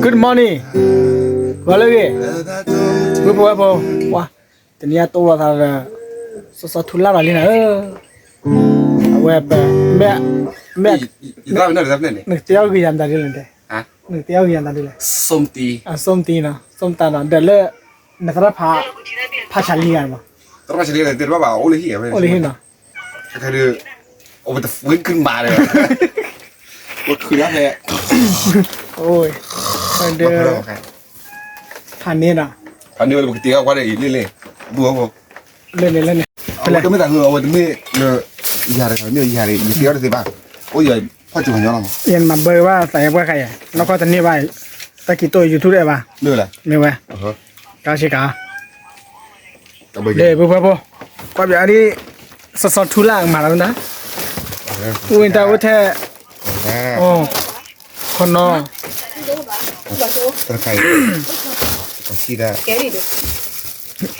Good morning. ဂီၤလၢအဂ့ၤ, ဝဲဖိဝဲဖိ, ပှၤ, တနံၤအံၤတိၢ်လီၤသးဒီး စီၤစီၤထူလၢ်လီၤလံနၤဧၢ, အဝဲ, မ့ၢ်, မ့ၢ်, နကတဲအီၣ်ဂ့ၤယၤမတၤဒ်လဲၣ်, နကတဲအီၣ်ဂ့ၤယၤမတၤဒ်လဲၣ်, အ ส้มตำနီၤ, ဒီးလၢ နသရၣ်ဖး, ဖးဆးလံဂၤမး, သရၣ်ဖးဆးလံဂၤ တဘၣ်ဘၣ် အိၣ်လၢဟံၣ်, အိၣ်လၢဟံၣ်နီၤ, ခဲဒုး, အဝဲတဝဲကမၤဒီး, ဝဲခုးလၢဖဲ, အိၣ်, ဒီး, ဖးန့ၢ်နီၤ, ဖးန့ၢ်ဝဲလၢပကတဲအီၣ်ကွၢ်ဒီးအံၤလံလံ, ဘူၣ်, လၢန့ၣ်လၢန့ၣ်, အဝဲတမ့ၢ်တၢ်ဟူ အဝဲတမ့ၢ်လၢ, ယၤတဂၤမ့ၢ်ယၤတဂၤ ယတဲအီၣ်တသ့ဘၣ်, အိၣ်ယၤ, ဖီၣ်ကၠိၤညီလီၤမး, ယမၤဘၢဘၣ်သးယပှၢ်ခါယဲ, နီၢ်ခီတန့ၢ်ဘၣ်, တၢ်ကံတိၣ် YouTube ဒဲးဘၣ်, မ့ၢ်ဝဲ, ကါဆ့ကၤ ဒီး ပုၢ်ဖိဝဲၢ်ဖိ, ကွၢ်ပၠးဒ်, စီၤစီၤထူလၢ်ကမၤလီၤမတၤ, အိၣ်တၢ်အိၣ်ထဲ, ခီနီၤ,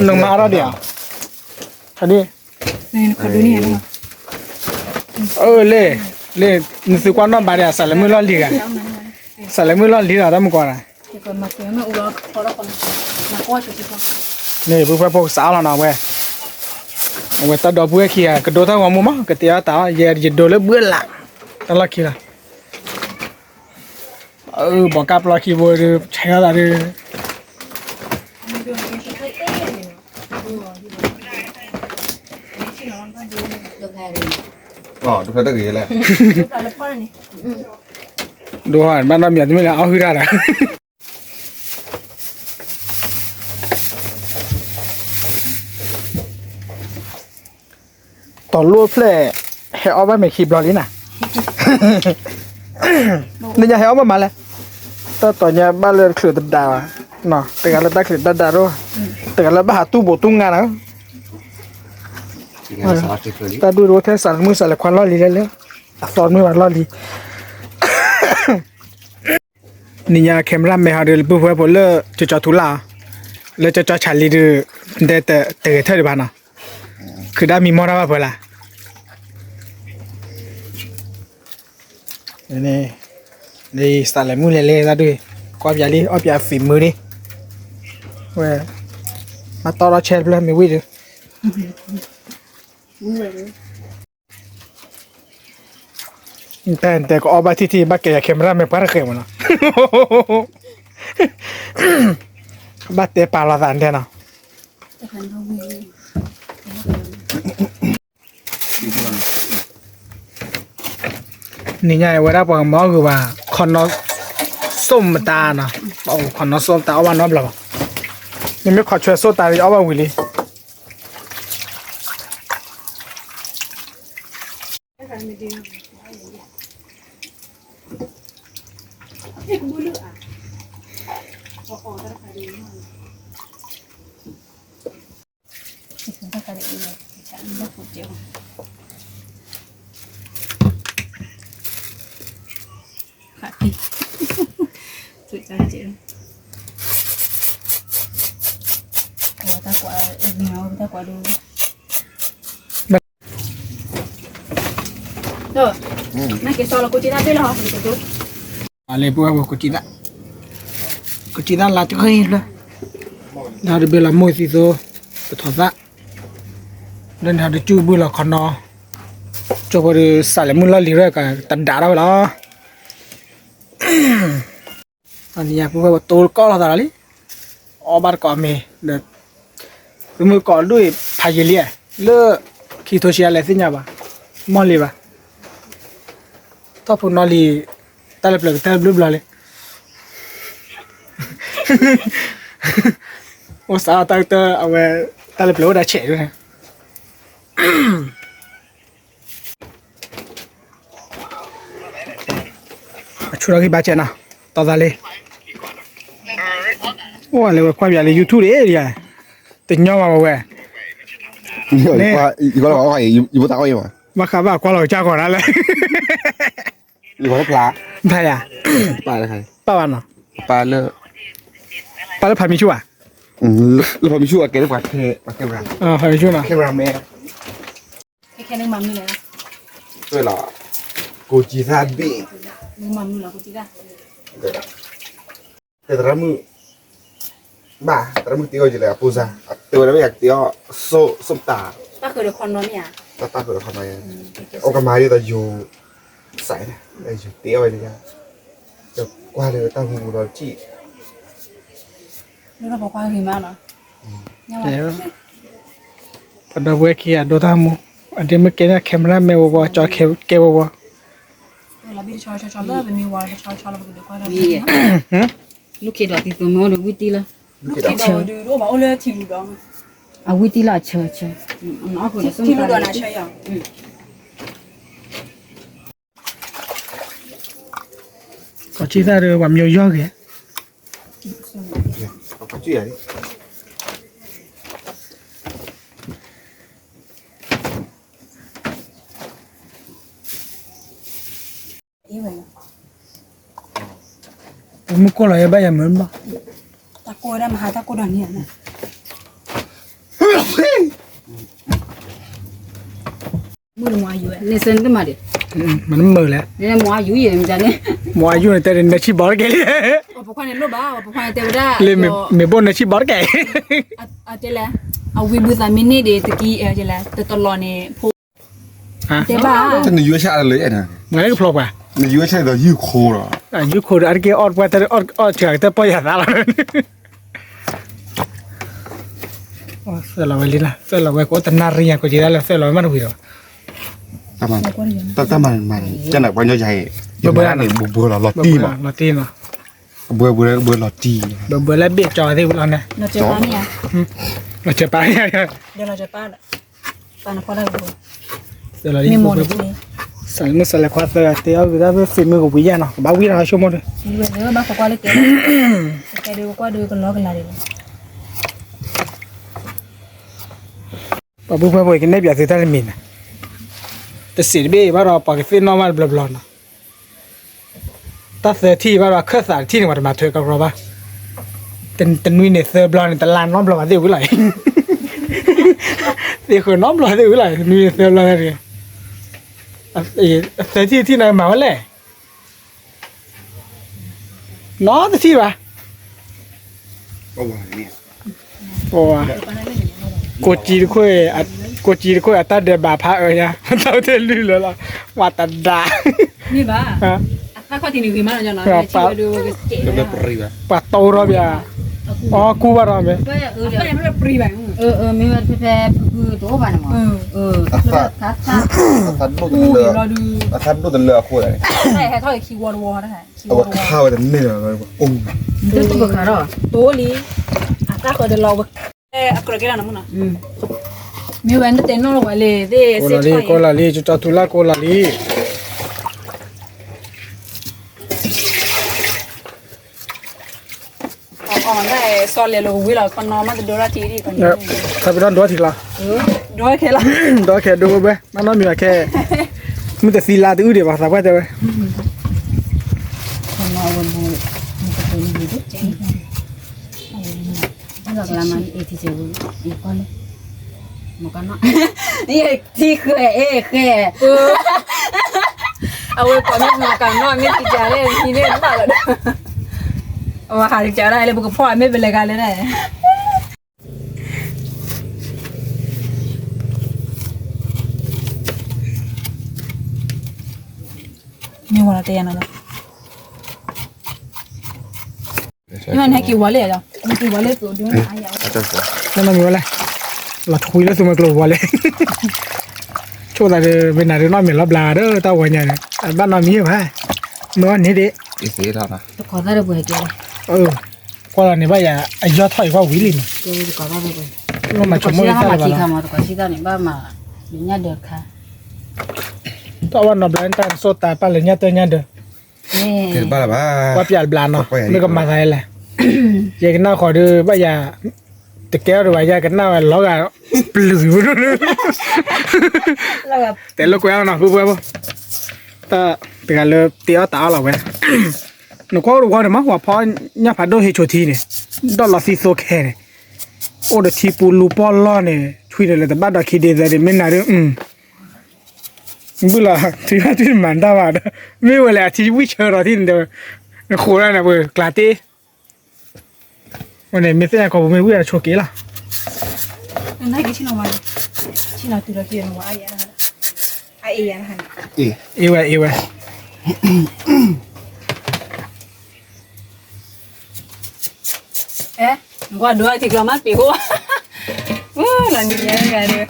နကမၤအါထီၣ်ဒံးဧါ, ဒ်, အၢ လ့ၢ်, လ့ၢ်, နသုကွၢ်နီၣ်ဘၣ်ဒံးဧါ, စးလဲၤမုၢ်လီၢ်လံၤဂၤ, စးလဲၤမုၢ်လီၢ်လံၤလီၤ တၢ်မုၢ်ကီးနၤ န့ၣ် ပုၢ်ဖိဝဲၢ်ဖိကစးအါလီၤနီၤဝဲ, အဝဲတၢ်ဒီပုၢ်ဝဲၢ်ခံဂၤ ကဒိတၢ်ဂီၤမူမး ကတဲအီၣ်တၢ်အီၣ် ယဲယဒိလၢဘှၢလး, တၢ်လီၢ်ခံလီၤ, အၢဘီးကၢ်ပျီခံဘိဒုး ဆဲးထီၣ်သးဒုး ဒိဘၣ်နီတမံၤ တမ့ၢ်လၢအီၣ်ဟုၣ်တၢ်ဒီး တီၤလိၣ်ဖျဲၣ် ဟဲအီၣ်ဘၣ်မ့ၤခံဘျီလံနၤ, နညါဟဲအီၣ်ဘၣ်မးလဲၣ်, တၢ်တီၤညါဘၣ်လၢတချုးတဒါဘၣ်, တဂၤလၢတၢ်ချုးတဒါဒိၣ်, တဂၤလၢဘၣ်ဟးတူၢ်ဘိးတူၢ်ငါလီၤ, တၢ်ဒိၣ်တအိၣ်ထဲစးတမုၢ်စးလဲၤခွါလီၢ်လံၤလဲၣ်လၢ, အသီတမုၢ်ဘၣ်လီၢ်လံၤ နံၤညါ camera man ဟီဒုး လၢပုၢ်ဖိဝဲၢ်ဖိလၢ ကၠီကၠီထူလၢ်, လၢကၠီကၠီဆးလံဒုး နတဲတဂဲၤထၢၣ်ဒံးဘၣ်နီၤ, ခုဒၣ်မံမီၢ်တၢ်ဘၣ်ဖဲလၢ်, န့ၣ်, လၢစးလဲၤမုၢ်လဲၤလဲၤတၢ်ဒုး, ကွၢ်ပၠးလံ အီၣ်ပၠး ฝีมือ လံ, ဝဲ, မၤတီထီၣ်ဆဲးတဖျၢၣ်မ့ၢ်ဝံၣ်ဒုး တဲတဲကအီၣ်ဘၣ်ထံၣ်ထံၣ် ဘၣ်ကဲယၤ camera man ပှၤတဃဲၤမးနီၤ, ဘၣ်တဲပာ်လီၤသးတဲနီၤ, နံၤညါအံၤဝဲဒၣ်ပှၤကမၤအီၣ်ဂုာ်ဘၣ် ခီနီ စိၣ်မတၤနီၤ, ခီနီ စိၣ်မတၤ အီၣ်ဘၣ်နီတဘျီဘၣ်, မ့မ့ၢ်ခီဆွဲစိၣ်တၤဒီး အီၣ်ဘၣ်ဝံၤလံ အလဲၤပှၤကိးကံသၣ်, ကိးကံသၣ်လါတဂ့ၢ်လၢ, လါတဘ့ၣ်လီၤမိၢ်သံသိ, ပထီၣ်သၣ်, လၢန့ၣ်ဟီဒုးကၠူၣ်ဘုၣ်လီၤခီနီ, ကၠိဖိဒုးစးလဲၤမုၢ်လီၢ်လံၤရဲၣ်ကတဒါထီၣ်ဝဲလီၤ. တနံၤညါပူၤဝဲပတိကီၢ်လီၤသးလီၤလံ, အီၣ်ဘၣ်တကိးမ့ၤ, သုမုၢ်ကိးဒိၣ်အံၤဖးယံာ်လံ, လၢခံထိဆံးအလဲၤသ့ၣ်ညါဘၣ်, မီၢ်လံၤဘၣ်, ထီၣ်ဖိနီၢ်လံၤ, တၢ်လၢပျၢၤကတၢၢ်ဘျုးဘျီလံ, အိၣ်စးအီၣ်တၢ်ကတၢၢ်အဝဲ, တၢ်လၢပျၢၤအိၣ်ဒၣ်ဆဲးဒ်န့ၣ် အဆူၣ်ထီၣ်ဂံၢ်ဘါစဲးနီၤ, တီသးလံ, အိၣ်လၢဝဲကွၢ်ပၠးလၢ YouTube ဒ်ဧါ, တညီဘၣ်ဝဲ, န့ၣ်, ဘၣ်ဃးဘၣ်ကွၢ်လီၤကစၢ်ဂီၤဒၣ်လဲၣ်, ဖးယၤ, ပာ်ဘၣ်နီၤ, ပာ်လၢဖးမံဆူၣ်ဧါ, လၢဖးမံဆူၣ်အကဲလၢပှၤ, ဖးမံဆူၣ်နီၤ, ခဲန့ၣ်မၤမနုၤလဲၣ်, ကိးကံသၣ်ဘ့ၣ်, မၤမနုၤလဲၣ်ကိးကံသၣ်, တဲသရၣ်မုၣ်, ဘၣ်သရၣ်မုၣ်တ့အီၣ်ယလဲၣ် အပိၢ်စါ, အတဲဝဲဒၣ်မ့ၢ်ယကတ့အီၣ်, စိၣ်တၢ်, တၢ်ဃုာ်ဒီးခီနီမ့ၢ်ဧါ, တၢ်ဃုာ်ဒီးခီနီ, အိၣ်ကမၤဒ်သိးယိၤ, စး, ယတ့အီၣ်ဝဲန့ၣ်, ကွၢ်လၢတၢ်ဟူပူၤဒီးထံၣ် ပဒီပုၢ်ဝဲၢ်ခံဂၤဒိတၢ်မူ, အဒ့မ့ၢ်ကဲန့ၣ် camera မဲာ်ဝီဝီ ကၠီကဲဝီဝီ, လူၢ်ခ့ဒီးသံသိးမ့ၢ်အိၣ်ဒီးဝံၣ်တံၢ်လီၤ, အဝံၣ်တံၢ်လီၤအဆၢဆၢ, ကီၢ်ဆံသၣ်ဒီးပှၤမၠိယီၢ်ဂ့ၤ မုၢ်ကိၢ်လီၤယဲဘၣ်ယၤမုာ်ဘၣ်, တၢ်ကိၢ်ဝဲဒၣ်မဟါတၢ်ကိၢ်ဒီးန့ၣ်, မုၢ်နမၤယူၤ, န့ၣ်စၢနတမၤဒံး, မနမုာ်လဲၣ်, မၤယူၤယဲမတၤန့ၣ်, မၤယူၤန့ၣ်တဲဒ်နၢဆံၣ်ဘီတကဲလံ, ပခွါန့ၣ်လိၣ်ဘၣ်, ပခွါန့ၣ်တဲဝဲဒၣ်, လၢမ့ၢ်ဘိၣ်နၢဆံၣ်ဘီတကဲ, တဲလဲၣ်, အဝံၤဘုသးမ့ၢ်န့ၢ်ဒံးတကံၢ်, တတလီၤန့ၣ်ဖိ, တဲဘၣ်, နယူၤဆၣ်လၢ, မၤလၢကဖျီပှၤ, နယူၤဆၣ်ဒီးယုၢ်ခိဒီး, ယုၢ်ခိဒီး အတက့ၢ်အီၣ်ပှၤတၢ်, အီၣ်ဆၢကတၢၢ်ပီၢ်ယၤသးလီၤ သၢလီၤဝဲလံလီၤ, သၢလီၤဝဲကိးတနၣ်ရံၣ်ညါ ကိးက့ၤဒၣ်လၢသၢလီၤဝဲမးတဝံၤဒီး, တၢ်မၤ, တၢ်မၤ, ကနၣ်ပှၤညီယၤအံၤ, ဘၣ်ဘၣ်လီၤတံၢ်မး, လီၤတံၢ်မး, ဘၣ်ဘၣ်လီၤတံၢ်, ဘၣ်ဘၣ်လၢဘ့ၣ်ကၠီသ့ၣ်ဝံၤလီၤန့ၣ်, လီၤစၢၤပာ်, လီၤစၢၤပာ်, သၢလီၤလံ, မုၢ်စးလဲၤခွါသၢတဲအီၣ်ဂ့ၤဒၣ်ဖဲ Facebook ကဝံၤယါနီၤ ကဘၣ်ဝံၤနီၤဆိကမိၣ်ဒီး, ပှၤပုၢ်ဖိဝဲၢ်ဖိကနဲၣ်ပၠးသုတၢ်တမံၤန့ၣ်, တစံးတဘ့ၣ်ဘၣ်ဒီးပှၤကသ့ၣ်နီၣ်ဘၣ်တဘျီဘျီနီၤ, တၢ်သၢထံၣ်ဘၣ်ဒီးခၢၣ်သးတထံၣ်န့ၣ် ပှၤတမၤထွဲကရီဘၣ်, တနွံန့ၣ်သၢဘျီန့ၣ် တလါနီတဘျီဘၣ်သ့ၣ်ဝံၤလီၤအံၤ, သ့ၣ်ဃၢၤနီတဘျီသ့ၣ်ဝံၤလီၤ, တနွံန့ၣ်သၢဘျီန့ၣ်, သၢထံၣ်တထံၣ်န့ၣ်မၤဝဲလဲၣ် နီတထံၣ်ဘၣ်, ကိးကံတခိၣ်, ကိးကံတခိၣ်အတၢ်ဒဲးဘးဖးအၢညါ, တၢ်ဝဲတ့ၢ်လုၢ်လၢလီၤ, ဝၤတဒါ, မ့ၢ်ဘၣ်, ပှၤတိထီၣ်ဘၣ်, အီၣ်ကူဘၣ်ဒီးမ့ၢ်, မ့ၢ်ဝဲဖဲဖဲဖုဖုတအိၣ်ဘၣ်န့ၣ်မး, အသးဒိၣ်တလၢအဃိ, အဝဲခါဝဲတန့ၢ်လီၤ, တိၢ်လံ, အတၢ်ဃၢၤတလီၤဝဲ, အကြၢးကဲလီၤနမုၢ်နီၤ, မ့ၢ်ဝဲနတဲနီၢ်လီၤဝဲလံ, ကိးလီၤလံ, ကိးလီၤလံ, ကၠီကၠီထူလၢ်ကိးလီၤလံ, စီၤလဲၤလီၤဝံၤလီၤ ခီနီမးတဒိထီၣ်ထံ, ခီဖံဒီဒိထံလီၤ, ဒိခဲလီၤ, ဒိခဲဒိဝဲ, မ့ၢ်နီတမံၤဘၣ်ခဲ, မုၢ်တသံလါတအုၣ်ဒံးဘၣ် သးပှၢ်တဲဝဲ ထံဃဲအ့ဃဲ, အဝဲကိးမ့ၢ်မၤကနီၣ်မ့ၢ်ထံကလဲၣ် ထံန့ၣ်ဘၣ်လီၤဒီး, အဝဲဟးကစၢ်ဒၣ်လၢပကဖီၣ်မ့ၢ်ပလဲၤဂၤလဲၣ်န့ၣ် မ့ၢ်ဝဲလီၤတဲယၤနီၤလီၤ, မ့ၢ်နဟဲက့ၤဝီလဲၣ်, နက့ၤဝီလဲၣ်သိးဒိ, နနီၢ်မံၤဝဲလဲၣ်, လီၤထွံလၢသူမွဲကျိၤဝီလဲၣ်, ဆိၣ်သးဒီး ဝဲနၤဒီးနီၢ်မံၤလီၤဘျါဒီးတၢ်ဝီညါန့ၣ် အဘၣ်နီတမံၤဘၣ်, မ့ၢ်အီၣ်န့ၢ်ဒ့ၣ်, ကွၢ်လီၤန့ၣ်ဘၣ်ယၤ အယီၢ်ထီၣ်အံၤကွၢ်ဝံၤလံနီၤ, မ့ၢ်ဆိကမိၣ်သၣ်လၢၤဘၣ်လီၤ, တၢ်ဘၣ်နီၤဘျါတၢ်ကစီၣ်တၢ်ပာ်လၢညၣ်တၢ်ညၣ်ဒၢး, ကွၢ်ပျးတဘျါနီၤ, မ့ၢ်ကမၤသးလဲၣ်, ယကနၣ်ဃီဒီးဘၣ်ယၤ, တကဲထီၣ်ဒံးဘၣ် ယကနၣ်ဝဲလီၤဂာ်, ပျုၤ, တဲလိာ်ကွဲနီၤ ပုၢ်ပုၢ်ဖိ, တၢ်တဂၤလၢတ့အီၣ်တၢ်အီၣ်လီၤဝဲ, နကွၢ်အိၣ်တဝီန့ၣ်မး ပှၤဖီညၣ်ဖးဒိၣ်ဟ့ၣ်ဆိထံန့ၣ်, ဒီးလီၤသံသိခဲန့ၣ်, အိၣ်ဒီးထံပူၤလူၤပီၢ်လီၢ်န့ၣ် ထွံဒီးလၢတဘၣ်ဒီးခံဒ့သၢဒ့ မ့ၢ်နၤဒီး, ဘုၣ်လီၤ ထံဘၣ်ထွံမၤတၢ်ဘၣ်ဒီး, မ့ၢ်ဝဲလဲၣ်အထံဝံၣ်ဆၢဒီးထံန့ၣ်ဒီး, နဃိးဒၣ်န့ၣ် ပကျးတ့ ဝဲန့ၣ် မ့ၢ်သ့ၣ်ညါကီၢ်ပူၤမ့ၢ်ဝံၣ်အဆိးက့လီၤ. နကဆ့ၣ်နီၤဝဲ, ဆ့ၣ်နီၤတုၤလီၤက့ၤဝဲ, အအ့ၣ်ယၤ, အအ့ၣ်ယၤ, အ့ၣ်ဝဲ အ့ၣ်ဝဲ. အဲ, ကွၢ်ဒိးအထံကျီမးပ့ၤဃိ, လီၤနံၤယဲဂၤဒီး,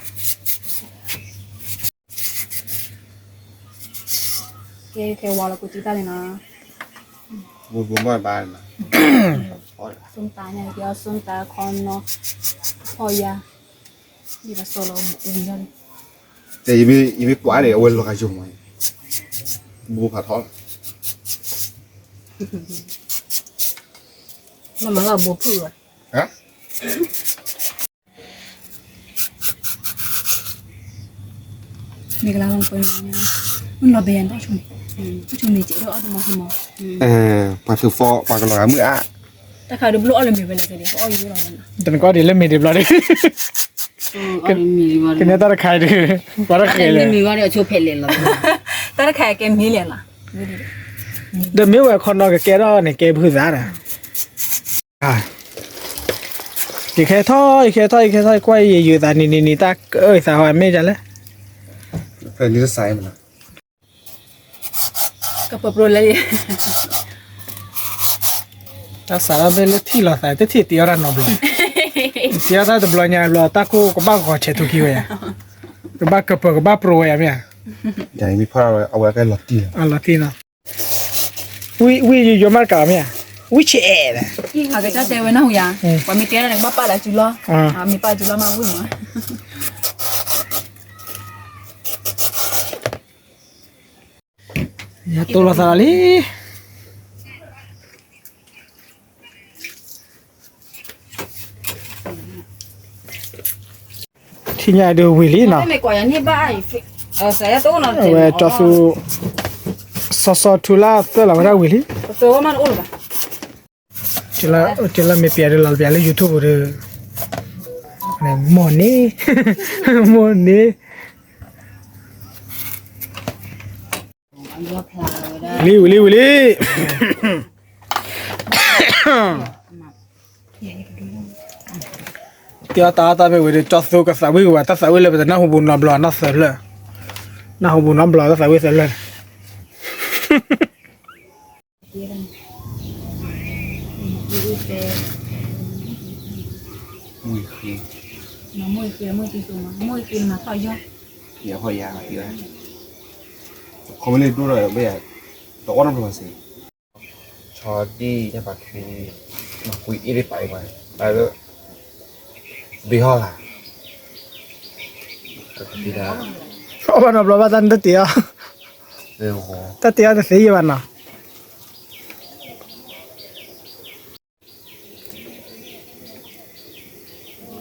ကဲ ကဲဝါလီၤ ပူၤတံၢ်တၢ်န့ၣ်နီၤ, ပူၤပူၤမီၢ်ဘၣ်နီၤ, စိၢ်တၢ်ညါကဲအီၤ စိၢ်တၢ်ခီနီၤ, ဖီၣ်ယါ, ယဘၣ်စီလီၤအူလီၤ, တဲယမ့ၢ်ကွၢ်န့ၣ် အဝဲလီၤဂာ်ယိာ်မး, ဘိဖးထီလီၤ, မ့ၢ်မၤလီၤဘိဖုၣ်ဘၣ်. မ့ၢ်ကလါလီၤပှဲၤလီၤ, မ့ၢ်လီၤဘဲယၤတၢ်ဆိန့ၣ်, တၢ်ဆိန့ၣ်ကဲဒိၣ်အီၣ်တမီၤတမီၤ, ပှၤသုးဖီ ပှၤကလီၤဂာ်မုၢ်အါ, တၢ်ခါဒုးဘျီၣ်အီၣ်လၢမ့ၤဝဲလဲၣ်ကဲဒ် အီၣ်ယိာ်လီၤဝဲ, တနကွၢ်ဒ်လၢမ့ၤဒံးဘျီဒံး, ကနဲတၢ်တခါဒုး, ပှၤတဃဲၤလဲၣ်, တၢ်တခါကဲမ့ၢ်လဲၣ်လီၤ, ဒီးမ့ၢ်ဝဲခီနီၤကကဲထီၣ်န့ၣ် ကဲဖုသးဒီး ယကဟဲထီၣ် ယကဟဲထီၣ် ယကဟဲထီၣ် ယကွၢ်ယယုာ်သးနံၤနံၤနံၤ တၢ်ကအၢၣ်သးဟီမ့ၢ်ဒ်လဲၣ်, ကပၢၤပြိလဲၣ်, တၢ်စးထီၣ်ဖဲလၢထံၣ်လိာ်သး တထံၣ်တ့အီၣ်တၢ်နီတဘျီ, တ့အီၣ်တၢ်တဘျီညါဘျီ တၢ်ကိၢ်ကဘၣ်ဂီၤဆဲးထူခံဝဲယါ, ကဘၣ်ကပၢၤ ကဘၣ်ပြိဝဲယါမ့ၢ်ဧါ, အလီၤတံၢ်နီၤ, ဝံၣ်ယိယိမးတကးမ့ၢ်ဧါ, ဝံၣ်ဆဲးအဲၣ်, အကစၢ်တဲဝဲနၢ်ဟူယါ, ပှၤမ့ၢ်တဲတၢ်န့ၣ် ကဘၣ်ပာ်လၢအစုလီၢ်, မ့ၢ်ပာ်အစုလီၢ်မးဝံၣ်မး ယတိၢ်လိာ်သးလီၤလံ, ထံၣ်ညါဒုးဝံၤလံနီၤ, အဝဲကၠီသူ စီစီထူလၢသၢလီၤဝဲဒၣ်ဝံၤလံ, တုၤလၢမ့ၢ်ပျဲဒုးလီၤပျဲလၢ YouTube ပူၤဒီး, မိၢ်န့ၣ်, မိၢ်န့ၣ် ဝံၤလံ ဝံၤလံ ဝံၤလံ, တ့အီၣ်တၢ်အီၣ်တၢ်မ့ၢ်ဝံၤဒီး ကၠီသူကသးဝံၣ်ကဝဲ တၢ်သးဝံၣ်လၢပတနၢ်ဟူပူၤနီတဘျီနီသၢဖျၢၣ်, နၢ်ဟူပူၤနီတဘျီတၢ်သးဝံၣ်သၢဖျၢၣ် ခီမ့ၢ်လၢဒိၣ်ဒီး တအီၣ်တဘျီစ့ၢ်, ဆီဒံၣ်ညါပာ်ခံ, မၤကွံအ့ၣ်ဒ်ပာ်အံၤပှၤ, ဘၣ်လၢ ဘ့ဟီၣ်လၢ်, အီၣ်ဘၣ်နီတဘျီဘၣ်တၢ်န့ၣ်တတ့အီၣ်, တၢ်တ့အီၣ်တသ့ယဘၣ်နီၤ.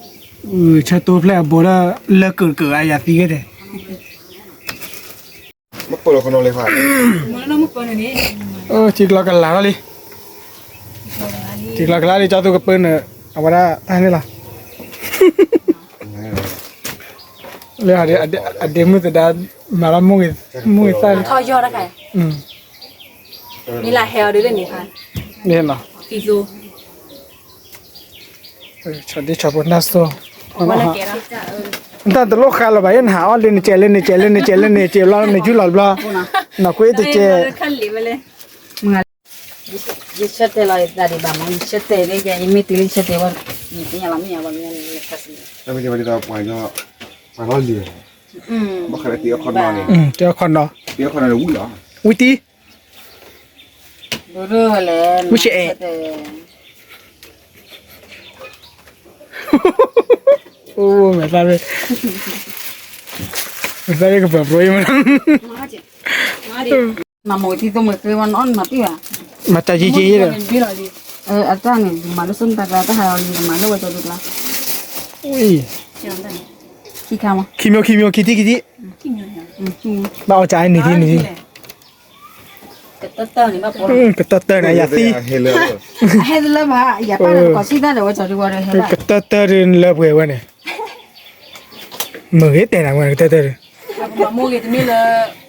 ဆၢတိဖျဲၣ်အဘိလၢ လၢကုာ်ကုာ်အယၤသံဂ့ၤဒဲး, ထံကျိကလၤထီၣ်လံ, ထံကျိကလၤလံ ကၠီသူကပၢနုာ် အဝဲဒၣ်တၢ်န့ၣ်လီၤ, လၢအဒ့မုၢ်သဒါ မၤလီၤမုၢ်ဂ့ၤသၣ်လံ, မ့ၢ်လၢဟဲအီၤဒ်န့ၣ်, ဆီဒံၣ်ဆီဖိနၢ်စိၤ, တၢ်တလိၣ်ဃါလၢၤဘၣ် ယနဟးအီၣ်လၢနကဲးလၢနကဲးလၢနကဲးလၢနကဲးဘျီ နယူၢ်လီၤတဘျီ, နကွ့တကဲး ယဆၢတဲာ်လီၤယသးဒံးဘၣ်မး ယဆၢတဲာ်လၢယဲ ယမ့ၢ်တုၤလၢယဆၢတဲာ်ဝဲ ယသ့ၣ်ညါလီၤမ့ၢ်ညါဘၣ်မ့ၢ်န့ၣ် ပှၤလီၤလံၤ, ဘၣ်ဃးဒီးတ့အီၣ်ခီနီၤန့ၣ်, တ့အီၣ်ခီနီၤန့ၣ် ဝံၣ်လီၤ, ဝံၣ်တံၢ်, ဝံၣ်ဆဲးအဲၣ်, အိၣ်မဲာ်သၣ်ရ့ၣ်, မဲာ်သၣ်ရ့ၣ်ကပၢၤပြိအံၤမး မၤမိၢ်ထံသိးမုၢ်သ့ဝဲနီၤ နမၤပံၢ်ဘၣ်, မၤတၢ်ယံၤယံၤဒီး, အတၢ်န့ၣ် မၤလၢစိတၢ်ကျါ တၢ်ဟးအီၤလံ မၤလၢဝဲကၠီဒုကျါ, ခံခါမး, ခံမျိုး ခံမျိုး ခံထံၣ် ခံထံၣ်, ဘၣ်အီၣ်ကၢန့ၣ်ထံၣ်န့ၣ်ထံၣ်, ကတၢၢ်တၢၢ်န့ၣ် ယၤသံ, ဟဲတလၢဘၣ် ယၤပၢ်န့ၣ် ကီၢ်စံၣ်တၢ်ဒီးဝဲကၠီဒုဝဲဒီးဟဲဘၣ်, ကတၢၢ်တၢၢ်လၢပှဲၤဝဲန့ၣ်, မ့ၢ်ဂ့ၤတဲနၤဝဲ ကတၢၢ်တၢၢ်, မ့ၢ်ဂ့ၤတမ့ၢ်လၢ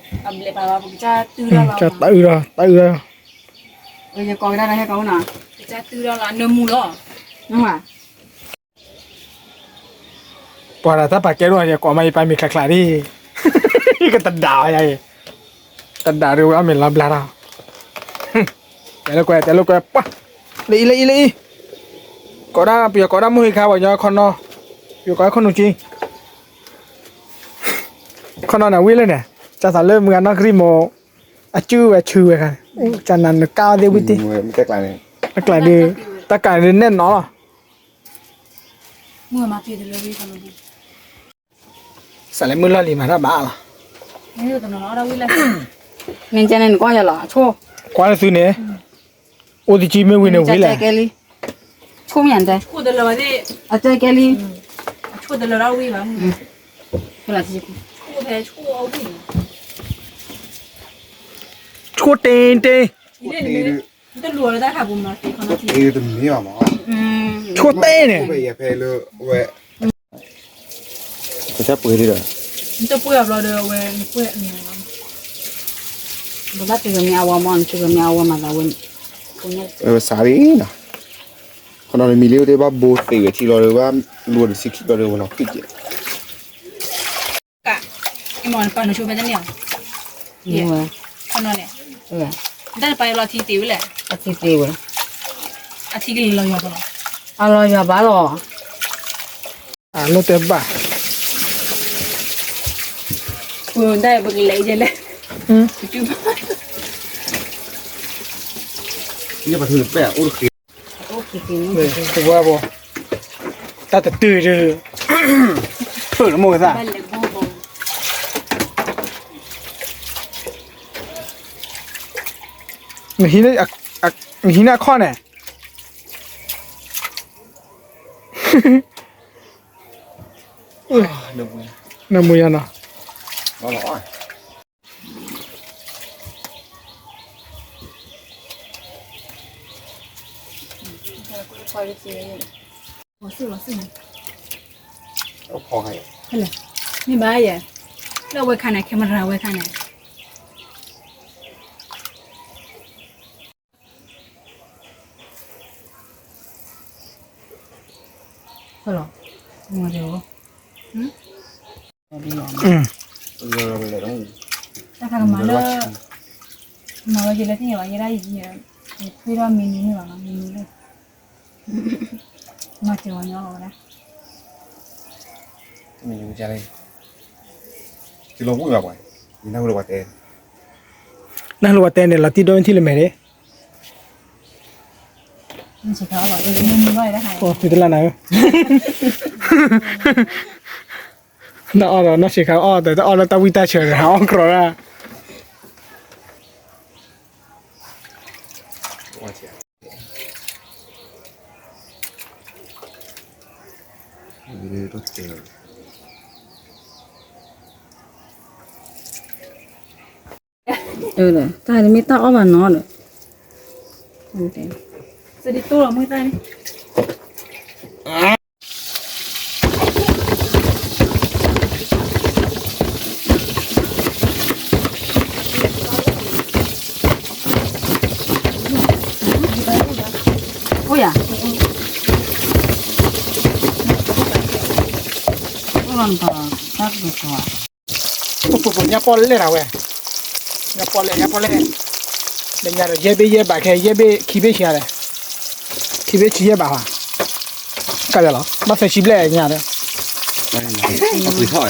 အဘျဲၣ်ပာ်ဘၣ် ပကစၢ်တုၤထီၣ်လီၤ, တၢ်အုၣ်ထီၣ် တၢ်အုၣ်ထီၣ်, ယကီးကဒါနၤဟဲကီးနၤ, ပကစၢ်တုၤထီၣ်လီၤ အနၢမူလီၤ, ပှၤဒၣ်တၢ်ပာ်ကဲဒိၣ်ယကိးမးယပာ်မံၤချးချးဒ်, ယကတဒၣ်အီၤယၤအံၤ, တဒၣ်ဒုးဝဲအီၣ်မ့ၤလီၤဘျါထီၣ်, တဲလိာ်ကွဲ တဲလိာ်ကွဲ ပှၤ, လၢအံၤ လၢအံၤ လၢအံၤ, ကိးဒၣ် ပယီၤကိးဒၣ်မိၢ်ဟံခါ ပှၤညီခီနီၤ, ပယီၤကိးခိၣ်နူာ်ကၠံ, ခီနီၤန့ၣ်ဝံၤလၢန့ၣ်, ကၢ်သးလၢမုၢ်ဂၤနီၢ်ကရံၣ်မိၢ်, အစုဝဲဆူဝဲခါ, ကၢ်နၤနကၢ်အီၤသ့ၣ်ဝံၤတ့ၢ်, တၢ်ကျးန့ၣ်, တၢ်ကျးန့ၣ်နဲၣ်နီၤလီၤ. စးလဲၤမုၢ်လီၢ်လံၤမၤတၢ်ဘၣ်လီၤ. မ့ၢ်ကဲန့ၣ်နကွၢ်ယၤလီၤ, ကွၢ်လၢသုန့ၣ်, အိၣ်တကံမ့ၢ်ဝံၤန့ၣ်ဝံၤလဲၣ်, ဆိၣ်မ့ၢ်တဲ, အတဲကဲလံ, ဆိၣ်တ့ၢ်တ့ၢ်, ဆိၣ်တ့ၢ်န့ၣ်, ပှဲၤဒီး, ဘၣ်တဂၤမ့ၢ်အဝဲမၤ, တဂၤမ့ၢ်အဝဲမၤသးဝဲ, ဝဲစးလံနီၤ, ခီနီၤန့ၣ်မံၤလၢတဘၣ်ဘိသ့ဝဲထံလီၤဒီး ဘၣ်လိၤဒီးဆံခံလီၤဒီးဝဲလီၤဖုၣ်ကဲး က, အမ့ၢ်နပာ်နဆိဖဲတန့ၢ်ဧါ, ခီနီၤန့ၣ်, တၢ်နပာ်ယလီၤထံသ့ဝဲလဲၣ်, အထံသ့ဝဲ, အထံကလီၤယွၤဘၣ်လီၤ, အလီၤယွၤဘၣ်လီၤ, အလိၣ်တဲဘၣ်, ပဒၣ်ပကလဲၤယဲလဲၣ်, ပထူပဲၣ်အိၣ်တဃ့ တဝဲဘၣ်, တၢ်တတုၤဒုး, ဖုၣ်လၢမိၢ်ကသၣ်, နဟံးန့ၢ်အခီၣ်န့ၣ်, နမူယါနီၤ. မ့ၢ်ဘၣ်ယဲ, လၢအဝဲခါန့ၣ် camera ဝဲခါန့ၣ် လီၤ, တၢ်ခါကမၤလၢ, မၤဝဲယဲလၢသ့ၣ်ညါဘၣ် ယဲဒၣ်ယဲ, ယထွံၣ်ထီၣ်မံနံၤန့ၣ်ဘၣ်လီၤ မံနံၤလၢ, မၤစၢၤဝဲညီလီၤဝဲဒၣ်, မံနံၤ, လီၤဝံၣ်ဘၣ်ပှၤ, နၢ်ဟူလၢပှၤတဲ, နၢ်ဟူလၢပှၤတဲန့ၣ် လီၤတံၢ်ဒိၣ်ထံၣ်လၢမဲာ်န့ၣ် ဖုတလၢ်နၤဧၢ, နအီၣ်ဒီးနီၢ်ဆံးခါအီၣ်ဒီး တအီၣ်လၢတၢ်ဝံၣ်တၢ်ဆၢဒီး ဟးအီၣ်ကြီဒၣ်. တၢ်မ့ၢ်တၢ်အီၣ်ဘၣ်နီၤဒီး, စဒံးတိၢ်လီၤမုၢ်တၢ်န့ၣ်, အိၣ်ယၤ, အိၣ်လီၤနပၢ်တၢ်ကစီၤ, ပပပညါပီၣ်လဲၣ်တၢ်ဝဲ, ညါပီၣ်လဲၣ် ညါပီၣ်လဲၣ်, လၢညါဒီး ယဲၢ်ဘ့ၣ်ယဲၢ်ဘးခဲ ယဲၢ်ဘ့ၣ်ခံဘ့ၣ်ဆံးလဲၣ်, ခံဘ့ၣ်ဆံးယဲၢ်ဘးဟါ, ကၢ်လီၤ ဘၣ်သၢဆံဘျဲၣ်ညါဒီး, ပှ့ၤထီၣ်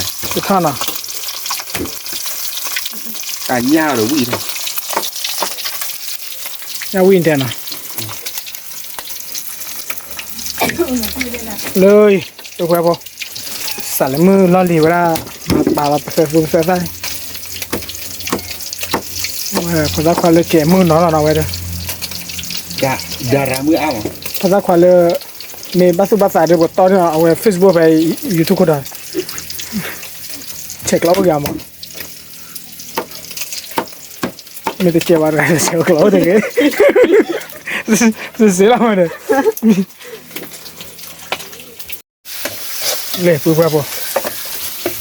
နီၤ, ညါဝံၣ်တဲနီၤ လၢ တခွဲဖိ စးလၢမုၢ်လီၢ်လံၤဝဲဒၣ် မၤပာ်လီၤပသၢသူပသၢသၣ်န့ၣ်, ဖိသၣ်ခွါလၢကဲမုၢ်နီၤလီၤနီၤဝဲဒီး, ဖိသၣ်ခွါလၢ မ့ၢ်ဘၣ်သူၣ်ဘၣ်သးဒီး ပတီၢ်န့ၢ်အီၤ အဝဲ Facebook ဖဲ YouTube ခိၣ်ဒီး ဆဲးကျိးအိၣ်က့ၤအီၤမး, မ့ၢ်တကဲဘၣ်တဂၤ ဆဲးကျိးအိၣ်တဂ့ၤ, စ့လီၤမးဒီး လၢပှၤဖိ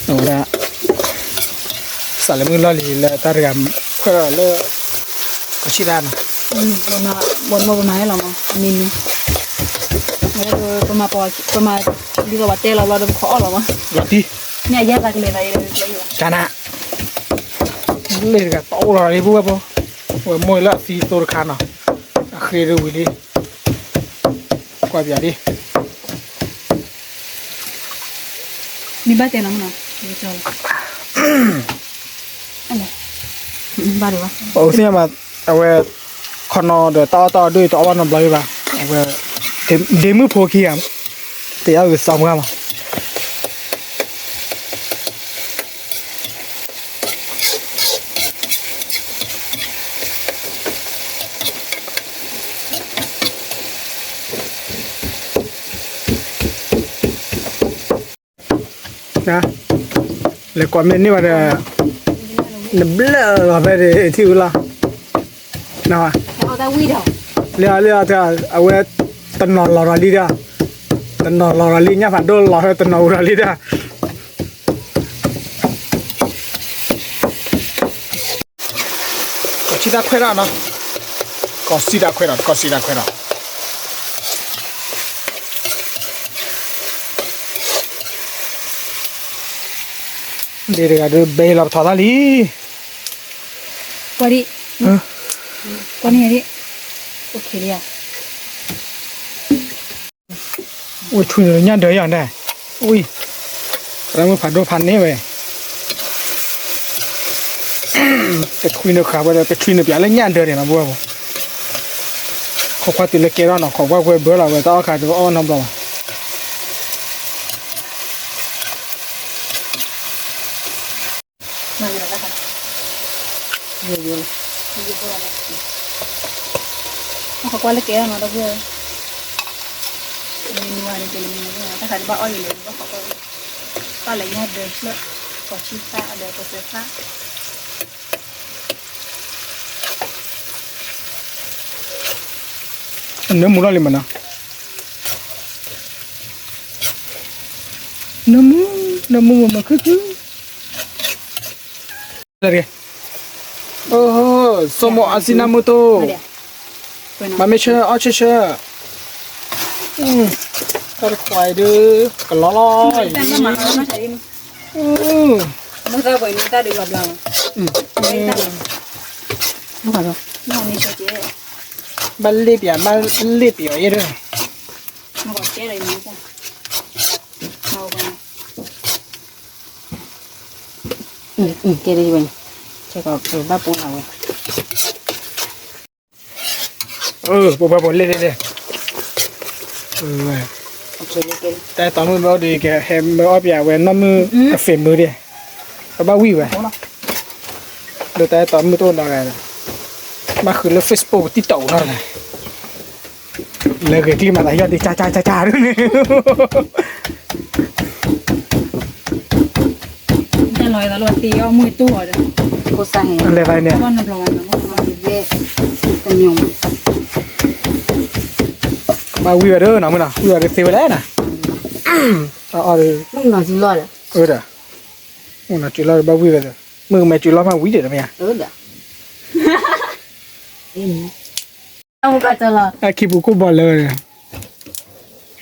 အဝဲဒၣ် စးလၢမုၢ်လီၢ်လံၤလၢတၢ်တဂၤ ခွဲးလၢ ကဆံၣ်တၢ်နီၤ, ဘၣ်မ့ၢ်ပမၤဟဲလီၤမး မ့ၢ်န့ၣ် ပမၤပှၤ ပမၤ ဒ်သိးပှၤတဲလီၤဘျီဒီးပခီအီၣ်လီၤမး လီၤတံၢ် မ့ၢ်အယဲၢ်သးကလဲၤသးယဲၢ် ကနၤ လ့ၣ်တဂၤ တအိၣ်လီၤလံပူဝဲဖိ ဝဲမိၢ်လၢအသံသိတခါနီၤ အဃ့ဒၣ်ဝံၤလံ ကွၢ်ပၠးလံ မ့ၢ်ဘၣ်တဲနီၤမနီၤ ဘၣ်ဒံးဘၣ် ပအိၣ်သ့ၣ်ညါမး အဝဲ ခီနီၤဒီးတၢ်အီၣ်တၢ်အီဒိၣ်အံၤတအီၣ်ဘၣ်နီတဘျီဘၣ် အဝဲ ဒ့မုၣ်ဖိခံဂၤ တယါဂုာ်စီၤပှၢ်မး လဲၤကွၢ်မ့ၢ်န့ၢ်ဘၣ်ဒီး နဘျၢၣ်လီၤဖဲဒၣ်ထံၣ်ဝံၤလီၤ လၢလၢ အဝဲ တနီၤလီၤဒီးလံဒီး တနီၤလီၤဒီးလံ ညၣ်ဖးဒိၣ်လီၤဖဲတနီၤဝံၤဒီးလံဒီး ကီၢ်စံတၢ်ခွဲးထီၣ်နီၤ ကီၢ်စံတၢ်ခွဲးထီၣ် ကီၢ်စံတၢ်ခွဲးထီၣ် ဒ်တဂၤဒုးဘဲလီၤပထီၣ်သၣ်လံ ကွၢ်ဒံး ကွၢ်န့ၣ်ဒံး OK လံဧါ ဝဲထွံၣ်န့ၣ်ညၣ်ဒၢးယၤဒၣ် ဝံၤ ရၢမုၢ်ဖးဒိၣ်ဖးန့ၢ်ဝဲ ကထွံၣ်န့ၣ်ဃာ်ဝဲဒီး ကထွံၣ်န့ၣ်ပၠးလၢညၣ်ဒၢးန့ၣ်နီၤ ဘိဝဲ ခိးခွါတုၤလၢကဲထီၣ်နီၤ ခိးကွၢ်ကွဲဘၢလီၤဝဲ တၢ်အီၣ်ခါတအီၣ်နီတဘျီဘၣ် တၢ်လဲၤညၣ်ဒၢးဖျၢၣ် ကီၢ်ဆံသၣ်ဒီးကစၢၢ်သၣ် နၢမူလီၤလံမနီၤ နၢမူ နၢမူမ့ၢ်မုာ်ခုၣ်ခုၣ် အိၣ် စိမိၣ်အစံနၢမူတိၢ် မၤမ့ၢ်ဆၢအီၣ်ဆၢဆၢ တၢ်တခွါအံၤဒုး ကလီလီၤအံၤ ဘၣ်လ့ၣ်ပၠး ဘၣ်လ့ၣ်ပၠးအံၤဒီး ကဲဒ်ဝဲ ကဲကီးဘၣ်ပူနၤဝဲ ပပှဲပှဲလ့ၣ်လ့ၣ်လ့ၣ် တၢ်အဲၣ်တီမုၣ်မ့ၢ်အိၣ်ဒီး ကဟဲမ့ၢ်အီၣ်ပၠးဝဲနီၢ်မုၣ်အ Facebook ဒၣ် ပဘၣ်ဝံၣ်ဝဲ ဒီးတၢ်အဲၣ်တီမုၣ်တအိၣ်နီတဂၤ ဘၣ်ဃုလၢ Facebook TikTok နီတဂၤ လၢဂ့ၤကလံၢ်မၤသးယီၢ်ဒုး ကၢ်ကၢ်ကၢ်ကၢ်ဒ်န့ၣ် လဲၤသးန့ၣ် ဘၣ်ဝံၣ်ဝဲဒီးနီၤ မုၢ်နီၤ ဝံၣ်ဝဲဒီးသ့ဝဲလဲၣ်နီၤ အအီၣ်ဒီး မုၢ်နီၤစုလီၢ်ဒီး အၢဒီး မုၢ်နီၤစုလီၢ်ဒီးဘၣ်ဝံၣ်ဝဲဒီး မုၢ်ကမဲာ်စုလီၢ်မးဝံၣ်ဒီးတမ့ၢ်ဧါ အခံပူၤကိၢ်ဘီလၢဝဲန့ၣ်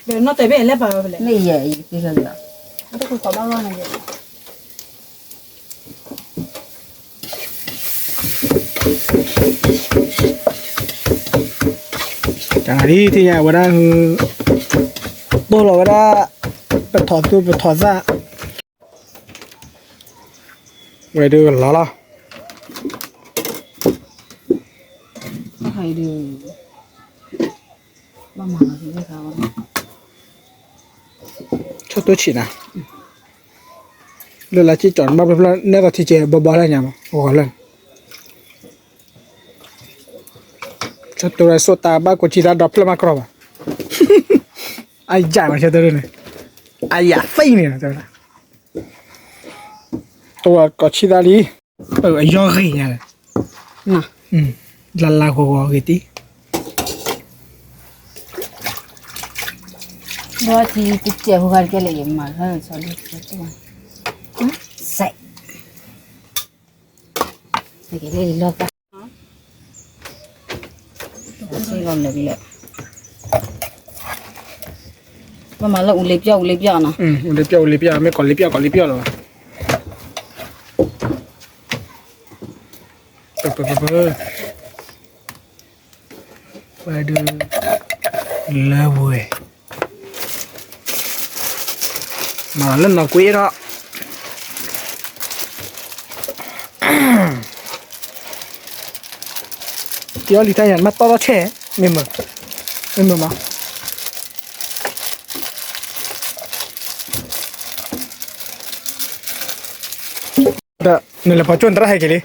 နီၢ်တဲဘ့ၣ်လဲၤပာ်ဝဲဖဲလဲၣ် မ့ၢ်ယဲ ယက့ၤလီၤ တၢ်နၤဒ်ထံၣ်ညါဝဲဒၣ် တိၢ်လီၤဝဲဒၣ် ပထီၣ်သူၣ်ပထီၣ်သၣ် ဝဲဒုးလီၤလီၤ ဆီတိၢ်ဆံးနၤ လၢလၢကံၣ်ကၠီၤနဘၣ်ဖျၢၣ်ဖျၢၣ် နဲသိးထံကဲဘီဘီလၢညါမး ဂီၤလၢ ဆီတိၢ်ရၢ်စိၣ်တၢ်ဘၣ်ကိးကံသၣ်ဒီဖျၢၣ်မးကြီဘၣ် အယၣ်မးဆီတိၢ်န့ၣ် အယၣ်သံန့ၣ် တဝဲကိးဆံသၣ်လံ အယီၢ်ဂ့ၤညါ လၢလၢဂီၤဂီၤဂ့ၤတံၢ် ဒီးထံတစဲးဖိခါတကဲလၢယမၤလၢဆီလၢ စဲး တကဲလၢလီၤတၢ် ဆဲးလီၤလၢလၢ ဘၣ်မၤလၢအူလ့ပျီၣ် အူလ့ပျီၣ်နီၤ. အူလ့ပျီၣ် အူလ့ပျီၣ် မ့ၢ်ကိးလ့ပျီၣ် ကိးလ့ပျီၣ်လီၤဘၣ်. ပ ပ ပ ပ ပှၤဒုး လၢဝဲ မၤလၢနီၢ်ကွ့ဒီး တအီလံတၢ်ယၤ မ့ၢ်တီထီၣ်ဆဲး မ့ၢ်မ့ၢ် မ့ၢ်မ့ၢ်မး ဒီးနလဲၤဖီကၠိၣ်နတရၣ်ဟဲက့ၤလံ.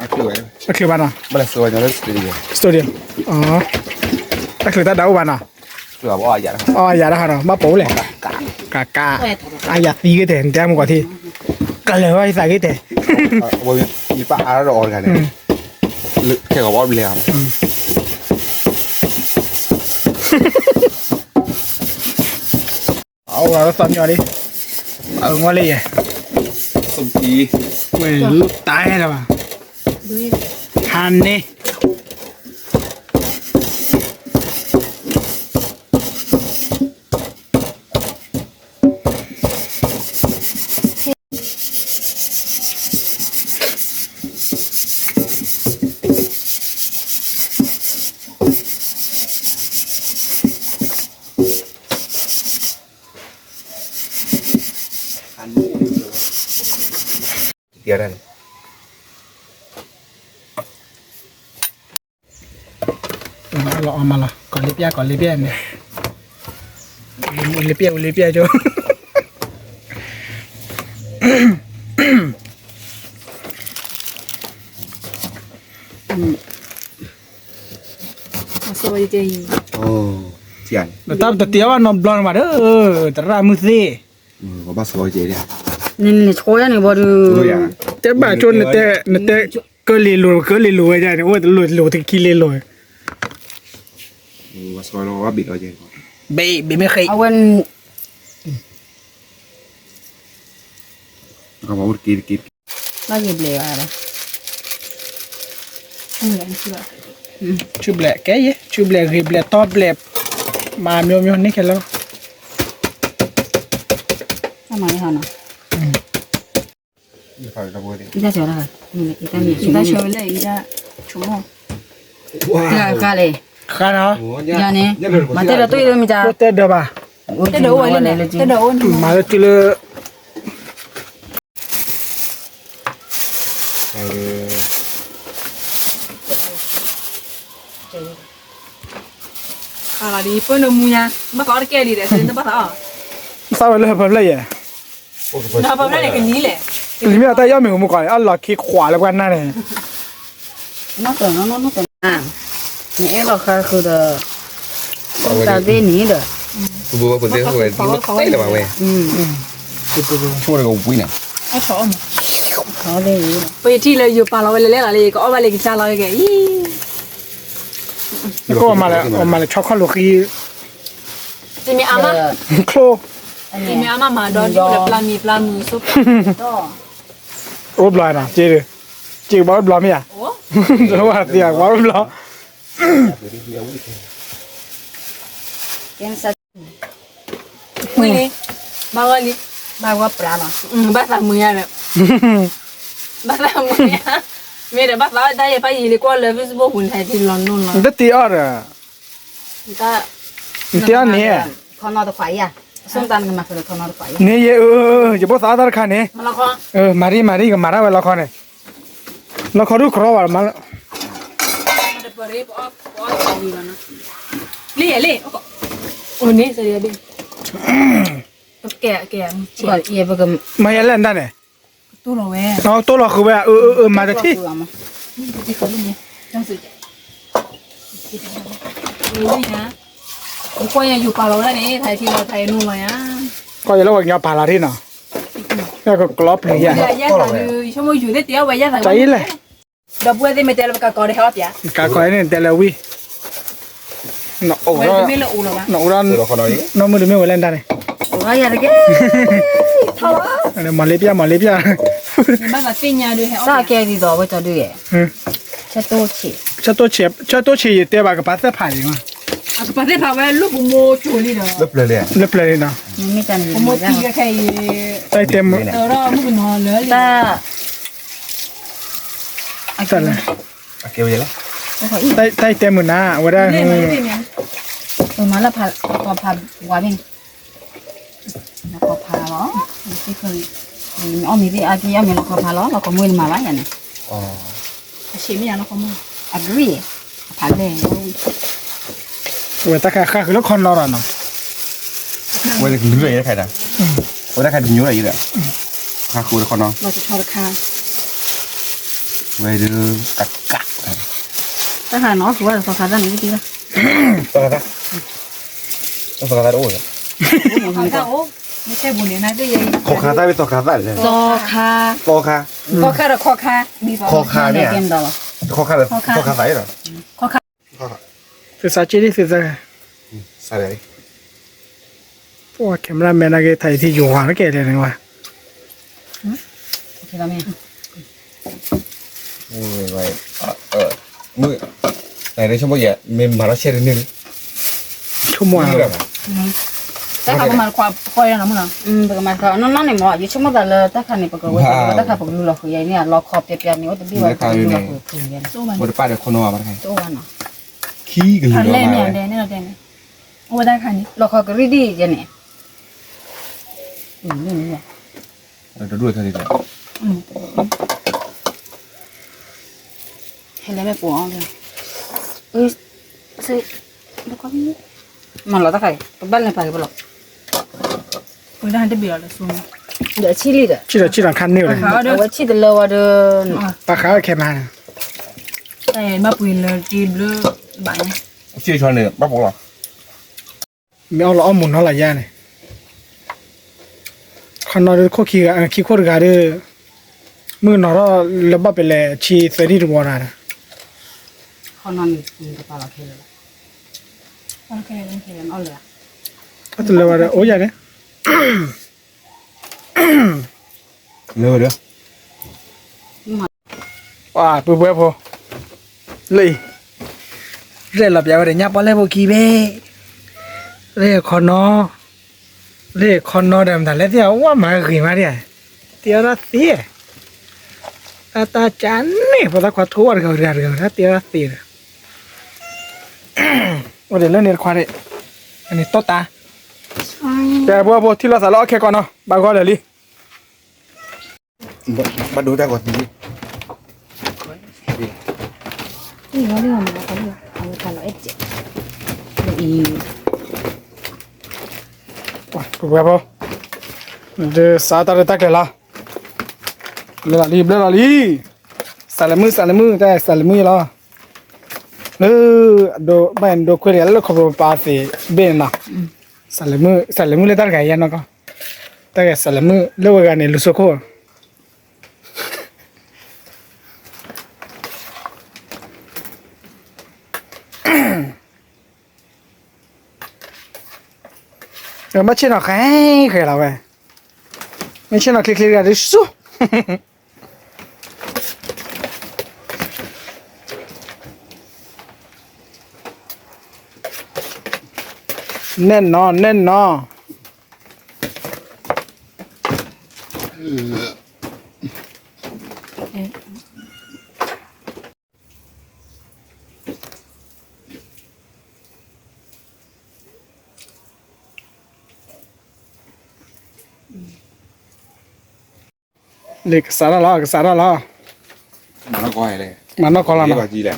အချုးဘၣ်နီၤ. Studio တချုးတၢ်ဒၣ်အိၣ်ဘၣ်နီၤ. အီယၤတဟးနီၤ ဘၣ်ပိာ်လဲၣ်. ကက အယၤသံဂ့ၤတဲ နတဲမူကီၢ်ထံ ကလၢၤဘၣ်ယသးဂ့ၤတဲ ခဲဂီၤဘီဘျဲၣ် အအိၣ်ဒီးသီၣ်ညီလံ အငီၢ်လၢယဲ ဝဲလူတၢ်ဟဲလၢၤဘၣ် ဟါန့ၣ် လီၤအီၣ်မးလီၤ ကိးလ့ပျၢ် ကိးလ့ပျၢ်န့ၣ် လ့ပျၢ် လ့ပျၢ်ကၠိ တၢ်တတဲအီၣ်ဘၣ်နီတဘျီန့ၣ်ဘၣ်ဒီး သရၣ်မုၣ်သ့ၣ် နဆိန့ၣ်ဘီဒုး နဆိယၤန့ၣ်ဘီဒုး တဲဘၣ်ကၠိ နတဲ နတဲ ကၢလ့လိၤ ကၢလ့လိၤဝဲဒၣ်န့ၣ် အိၣ်တလိၤတလိၤတကံလ့လိၤ ဘ့ၣ် ဘ့ၣ်မ့ၢ်ဃ့ အဝဲ ဘၣ်ဂ့ၤဘျဲၣ်ဘၣ်ဒီး ဆူဘျဲၣ် ကဲယဲ ဆူဘျဲၣ် ဂ့ၤဘျဲၣ် တီဘျဲၣ် မၤမျိုးမျိုးန့ၣ်ခဲလၢာ် အမၤလၢဟီနီၤ အံၤတၢ်ဆၢလၢ အံၤတၢ်ဆၢလၢ အံၤတၢ်ဆိကမိၣ် တၢ်ကါလဲၣ် ဃါနီၤ ယၤန့ၣ် မၤတဲဒီးတူၢ်လၢမ့ၢ်တၢ် တဲဒၢးဘၣ် တဲဒၢးအိၣ်ဝဲလၢန့ၣ် တဲဒၢးအိၣ်န့ၣ် မၤလၢတုၤလၢ ခါလီၤဒ်ပၢၢ်နမူညါ ဘၣ်သးအီၣ်တကဲလံဒီး နဘၣ်သးအီၣ် သးဝဲလၢဟၢဖၢဖျၢၣ်ယဲၢ် နဟၢဖၢဖျၢၣ်န့ၣ်ကနံၤလဲၣ် လံမ့ၢ်အတၢ်ယီၢ်မ့ၢ်ကမူကီးန့ၣ် အလီၤခံခွးလၢပှၤနၢ်န့ၣ် နအဲၣ်လီၤဃါဃုာ်ဒီး တၢ်သ့ၣ်န့ၣ်ဒီး ပူၤပူၤပူၤသ့ၣ်ဟူဝဲ သ့ၣ်လၢၤဘၣ်ဝဲ ဆိကဝံၤန့ၣ် ပယထံၣ်လၢယိၤပာ်လီၤဝဲလဲၤလဲၣ်လီၤလံ ကအီၣ်ဘၣ်လံကစၢ်လီၤကဲအံၤ နကအိၣ်မးလဲၣ် အီၣ်မးလဲၣ် ဆီခီၣ်လိာ်ဃံ တမ့ၢ်အါမး ချိ တမ့ၢ်အါမးမၤဒီးဒူၣ်လၢပျၢ်မံၤပျၢ်မုၢ်ဆိ အိၣ်ဘျီနီၤ က့ က့ဘၣ်အိၣ်ဘျီမ့ၢ်ဧါ ဝဲသ့ၣ်ဘၣ်အိၣ်ဘျီ ဝံၤလံ ဘၣ်ဂီၢ်လံ ဘၣ်ဂီၢ်ပြးလီၤ ဘၣ်သးမုာ်ညါဒီး ဘၣ်သးမုာ်ညါ မ့ၢ်ဒီးဘၣ်သးအီၣ်တၢ်ယဲၢ်ဖးယံာ်လံကွၢ်လၢ Facebook ပူၤန့ၣ် ဟဲထံလီၤနိၣ်လီၤ နတတ့အီၣ်ဒီး နတ့အီၣ်န့ၣ် န့ၣ်ယဲၢ် ယဘိၣ်သးအီၣ်တၢ်တခါန့ၣ် မၤရံမၤရံကမၤတၢ်ဝဲလီခီန့ၣ် လီခီဒုးကရီဘၣ်မး လံယဲၢ်လံ မၤယဲၢ်လၢနတၢ်န့ၣ် တိၢ်လီၤဃုာ်ဝဲ အၢ အၢ အၢ မၤတထံၣ် ကွၢ်ယဲလၢဝဲကညီပာ်လီၤထံၣ်နီၤ ကကျီပျံၤယဲၢ် တၢ်အံၤလဲၣ် ဒီပုၢ်ဝဲၢ်သ့ၣ်မ့ၢ်တဲလၢပကကိးတဟဲအီၣ်ပၠး နအိၣ်ဒီး နအိၣ်ဒီး နီၢ်မုၢ်တမ့ၢ်ဝဲလၢနတၢ်န့ၣ် မၤလ့ပျၢ် မၤလ့ပျၢ် တၢ်ကဲဒ်သိးဝဲကီဒုး ဆၢတိၢ်ဆံး ဆၢတိၢ်ဆံး ယတဲဘၣ်ကပၤသၢဖးန့ၣ်မး အကပၤသ့ၣ်ဖးဝဲလၢပမိၢ်ကၠိလံဒီး လၢပျၢၤလံ, လၢပျၢၤလံနီၤ, ပမိၢ်ခံခဲခဲအံၤ, တၢ်တဲမုာ်, တၢ်တဲမုာ်နၤ အဝဲဒၣ်, မၤလၢဖး, ဖးဝါမ့ၢ် လီၤခီဖးလီၤ, အီၣ်မ့ၤသ့ၣ်အါက့ အီၣ်မ့ၤလီၤခီဖးလီၤ, လီၤခီမုၢ်နမၤဘၣ်ယၤန့ၣ်, အဂ့ၢ်, အဖးလဲၢ်, ဝဲတၢ်ခါဃၣ်ဃုာ်လၢခီနီဒီးနီၤ, ဝဲတကလုာ်လၢယဲတခါဒီး, ဝဲတၢ်ခါတညိလၢယဲဒီး, ဃၣ်ဃုာ်လၢခီနီ, ဝဲဒၣ်, တၢ်ခါနီၤ ဃုာ်ဝဲဒီးသီခါတၢ်န့ၣ်, သီခါတၢ်အိၣ်ဒီး, ခီခါတၢ်ဝဲသီခါသၢ, သီခါ, သီခါ, သီခါဒီးခီခါ, ခီခါန့ၣ်, ခီခါဒီးသီခါသၢဒီး, သုစးက့ဒ်သုသၢ, စးလဲၣ်, ပှၤ camera man နာ်က့ ထါအံၤထံယိၤဝါလၢကဲလဲၣ်န့ၣ်ဝဲ မုၢ်, ဆိကမိၣ်ယဲ မ့ၢ်မၤထီၣ်ဆဲးတန့ၢ်လံ, ဆိကမိၣ်, တၢ်ခါပမၤတခွါဃီနီၤမုၢ်နီၤ, ပကမၤတခွါနီၢ်နီၢ်န့ၣ်မ့ၢ် ယဆိကမိၣ်သးလၢတၢ်ခါန့ၣ် ပကဝဲတၢ်ခါပကလူလီၤဃုာ်ယဲန့ၣ် လီၤခီပျဲပျဲန့ၣ် အိၣ်တဘ့ၣ်ဝဲတၢ်ခါပကလူလီၤဃုာ်န့ၣ်, အိၣ်တဘ့ၣ်ဝဲနီၤ, ခံကလူလီၤမးဝဲ, အိၣ်ဝဲတၢ်ခါန့ၣ် လီၤခီကရံၣ်ဒ်ယဲန့ၣ်, တဒူၣ်ထီၣ်ဒ်လဲၣ်, ဟဲလဲၤမ့ၢ်ပှၤအီၤ, မၤလီၤတၢ်ခါအံၤ ပဘၣ်လဲၤပာ်က့ၤပလီၤ, ဒီးဆံၣ်လံဒီး ဆံၣ်ဒီးဆံၣ်ဒီးခါန့ၢ်ဝဲ, အဝဲဆံၣ်တလၢဝဲဒီး, ပာ်ဃာ်ဝဲခဲမးန့ၣ်, ဘၣ်ပှ့ၤလၢတဘျုးဘၣ်န့ၣ်, ဆံၣ်ဆီန့ၣ် ဘၣ်ပိာ်လီၤ မ့ၢ်အီၣ်လီၤအီၣ်မူၤနီၢ်လၢယါန့ၣ်, ခီနီၢ်ဒုးခိၣ်ခံဂၤ ခံခိၣ်တဂၤဒီး, မုၢ်ကနီၤထီၣ်လၢဘၣ်ပလဲၤဆံသၢနံၣ်တဝီတဂၤဒီး, တလၢဝဲဒီးအိၣ်ယၤန့ၣ်, လၢဝဲဒီး ပှၤပုၢ်ဝဲၢ်ဖိ, လၢအံၤ, ရဲၣ်လီၤပျးဝဲဒီးညၣ်ပီၣ်လဲၣ်ဖိခံဘ့ၣ်, ရဲၣ်ခီနီၢ်, ရဲၣ်ခီနီၢ်ဒီးမတၤလဲၣ်သ့ၣ် ဝဲမၤဂ့ၤမးဒ်, တ့အီၣ်တၢ်သ့, တၢ်တၢ်ကန့ၣ် ပသၣ်ခွါထိၣ်ဝဲတဂၤတဂၤတဂၤ တၢ်တ့အီၣ်တၢ်သ့ဒီး, အိၣ်ဒံးလၢန့ၣ်တခွါန့ၣ်, အန့ၣ်တီၢ်တၢ်, တဲဖိအဖိထံၣ်လိာ်သးလၢအီၣ်ခဲကီးနီၤ ဘၣ်ဂီၢ်လၢာ်လံ ဘၣ်ဒိတၢ်ဂီၤသံလံ, ပဝဲဖိ, ဒုးစးတၢ်ရဲၣ်တၢ်ကျဲၤလီၤ, ဘျၢလီၤလံ ဘျၢလီၤလံ, စးလဲၤမုၢ် စးလဲၤမုၢ် တၢ်စးလဲၤမုၢ်ယလီၤ, လၢ, ဘၣ်ဒိခွဲးတဂၤလၢခီဖျိပာ်သ့ဘ့ၣ်န့ၣ်နီၤ, စးလဲၤမုၢ် စးလဲၤမုၢ်လၢတၢ်တဂၤယဲနီၢ်ကီၢ်, တၢ်ဂၤစးလဲၤမုၢ်လၢဝဲဂၤန့ၣ် လူၤစိခိၣ် ဘၣ်ဆ့ၣ်နီၤဃဲဃဲလီၤဝဲ, မ့ၢ်ဆ့ၣ်နီၤချ့ချ့တဂၤဒုးဆူ, နဲၣ်နီၤ နဲၣ်နီၤ. လံ ကစးထီၣ်လီၤ ကစးထီၣ်လီၤ, မၤနီၢ်ကီၢ်လီၤ, တမၤထီၣ်,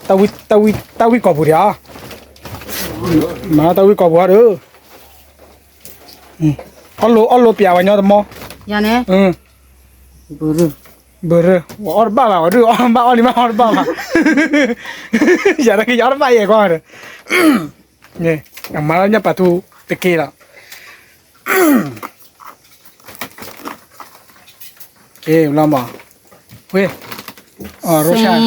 တၢ်ဝံၣ်ကီၢ်ပူၤဒံးဧါ, မၤတၢ်ဝံၣ်ကီၢ်ပူၤဧါဒီး, အီၣ်လိပျးဝဲညီတမီၢ်, ယၤန့ၣ်, ဘုရၢ, အီၣ်တဘၣ်ဘၣ် ဝဲဒုးအီၣ်ဘၣ်အီၣ်လံမးအီၣ်တဘၣ်ဘၣ်, ယၤတက့ၤယအီၣ်တဘၣ်ယဲၢ်ကွၢ်ဒီး, အမၤလၢညၣ်ပာ်ထူတက့ၢ်ဒီး, က့ၤလီၤမး, ဝ့ၢ်, ရိၣ်ဆၣ်,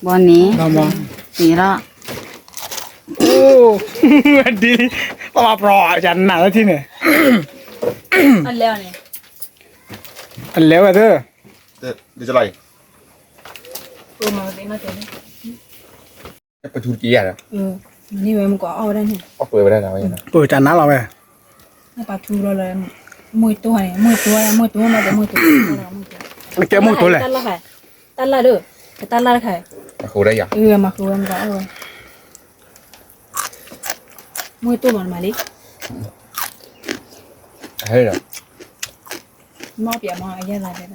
ဘီန့ၣ်, လီၤမး, တ့လီၤ, အိ, ဒ်, ပှၤပျီယၤနးလၢထံန့ၣ်, အလဲၤဝဲသၢ, လၢ ပထူတက့ၢ်ယၤဒီး, မ့ၢ်ဝဲမ့ၢ်ကွၢ်အီၣ်ဝဲဒၣ်န့ၣ်, အီၣ်ကွဲဝဲဒၣ်ဝဲ, ပတၢ်နါလီၤဝဲ, ပထူလီၤလီၤ, မုၢ်တိၢ်န့ၣ်, မုၢ်တိၢ်, မုၢ်တိၢ်, မုၢ်တိၢ်, ကဲမုၢ်တိၢ်လဲၣ်, တၢ်လၢ်ဒီး, တၢ်လၢ်ဒီး, မၤဃုဝဲမ့ၢ်ကွၢ်အီၣ်ဝဲ, မုၢ်တိၢ်မၤမၤလံ, မ့ၢ်ပျဲမၤအယဲၢ်သးတဲ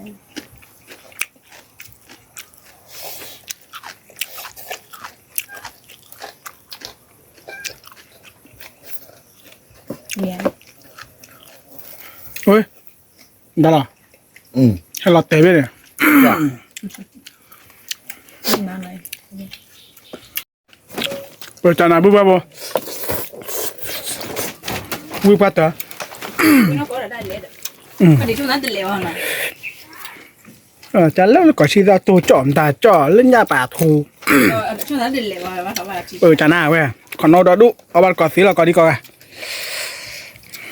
ဒၣ်လီၤ, ဟဲလီၤတဲာ်ဘ့ၣ်န့ၣ်, ပတၢ်နါဘုဘၣ်ဘိ, ဝံၢ်ပှၢ်တၢ်, တၢ်လၢကီၢ်ဆံသးတိၢ်ကၠီၣ်မတၤကၠီၣ်လၢညၣ်ပာ်ထူ, ပတၢ်နါဝဲ, ခီနီဒီဒူၣ် အီၣ်ဘၣ်တကိးသ့လီၤ ကီးဒံကီး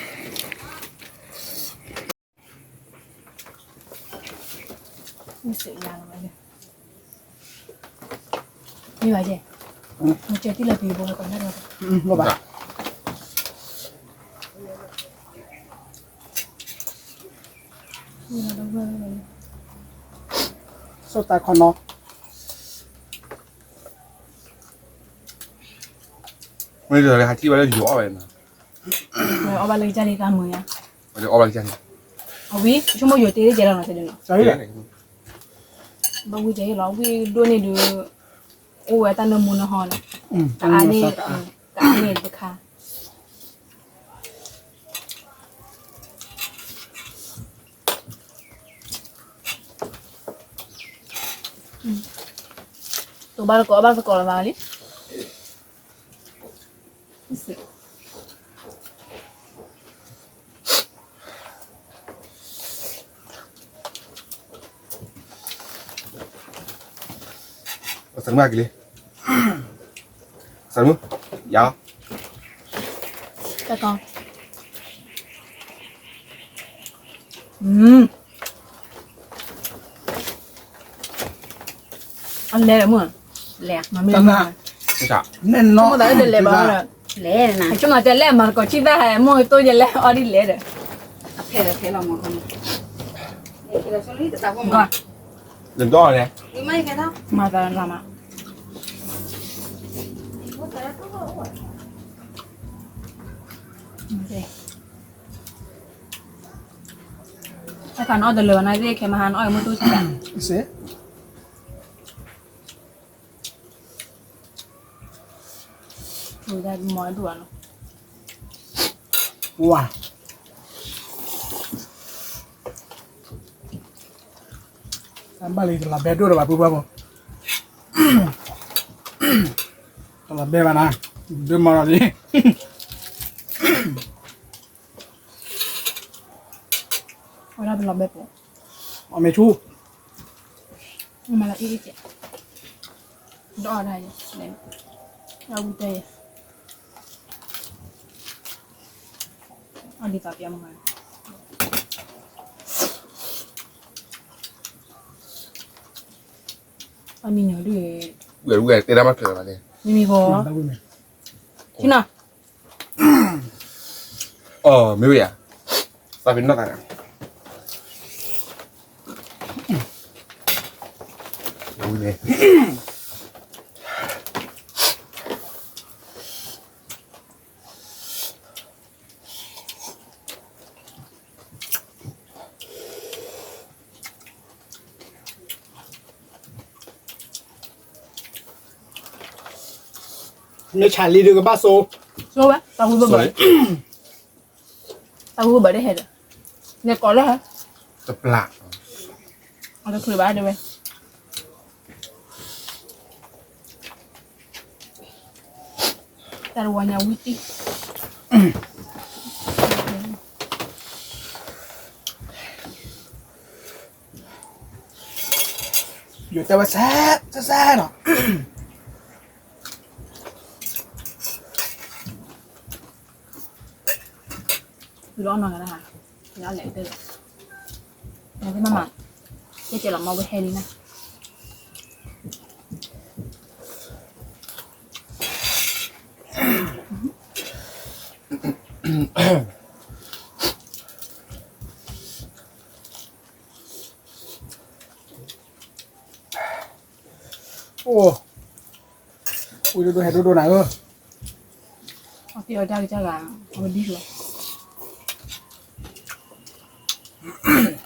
ဂၤ မ့ၢ်ဘၣ်ကဲ, မ့ၢ်ကဲတံၢ်လၢပံၤဘိလၢကီးနၢ်ဒီး, ဆိတၢ်ခီနီ, မ့ၢ်ဟးထံၣ်ဘၣ်လၢယိၤအီၣ်ဝဲ, အီၣ်ဘၣ်လၢကစၢ်လံတၢ်မုာ်ညါ, အဝံၤ ဆိကမိၣ်ယိၤတ့ၢ်ကဲလီၤနီၤ, ဘၣ်ဝံၤကဲလီၤ ဝံၤဒိၣ်န့ၢ်ဒုး, အိၣ်ဝဲတၢ်နၢမူနၢဟီန့ၣ်, တအါန့ၢ်, တအါန့ၢ်တခါ တိၤဘၣ်သကိး ဘၣ်သကိးလီၤသးလံ. သရမုၣ်ကလံ, သရမုၣ်, ယၤ, တၢ်ကီ, အလဲၤမုၢ်, လဲၤ, မ့ၢ်, နဲၣ်နီၢ်, လဲၤ, လဲၤ, ဆိကမိၣ်တဲလဲၣ် မၤသကိးဆံၣ်သၣ်ဟဲ မိၢ်တိၢ်ယလဲၣ် အီၣ်ဒ်လဲၣ်ဒီး, အဖဲလၢဖဲလီၤမး, မၤသးလၢမး, တၢ်ခါနအီၣ်တလၢာ်ဘၣ်နၤသ့ၣ် ခဲမဟါနအီၣ်အမုၢ်တိၢ်ဆံၣ်သၣ် ဝါ, ဘၣ်လံတလီၤဘဲဒိၣ်ဒီးဘၣ်ပုၢ်ဘၣ်ဘိ, တလီၤဘဲဘၣ်နၤ, ဒိၣ်မးလီၤလံ, ဝဲဒၣ်တလီၤဘဲပူၤ, အီၣ်မ့ၢ်ဆူၣ်, မၤလီၤအံၤအံၤကဲ, ဒီးအီၣ်ဒၣ်ယဲ, အဝံတဲယဲ, အီၣ်ဒ်သိးပျဲမၤ, အမံၤညိးဒုး, ဝဲတဲဒၣ်မးကျၢၤဘၣ်န့ၣ်, မံၤမံၤဖိ, ဆူနၤ အီၤ မ့ၢ်ဝဲယၤ, သးပ့ၤနီၣ်သးန့ၣ်, ဝံၤန့ၣ် မ့ၢ်ဆၣ်လံဒုးကဘၣ်စိ, စိဝဲ, တၢ်ဝံဘၣ်ဘၣ်, တၢ်ဝံဘၣ်ဒ်ဟဲဒီး, နဲကိးလၢဟဲ, တပျၢ်, အတချုးဘၣ်ဒ်ဝဲ, တၢ်တဝီညါဝံတံၢ် ယတဲဝဲစဲ, စဲစဲနီၤ, လီၤနီၤ, လဲၤတဲ, မၤမၤ, ကဲကဲလီၤမၤဝဲဟဲလံနၤ, အိၣ်, ဝံၤဒိၣ်ဒိၣ်ဟဲဒိၣ်ဒိၣ်နၤဧၢ, တၢ်တဲအီၣ်တၢ်ကစၢ်ဂၤ, တၢ်တဲအီၣ်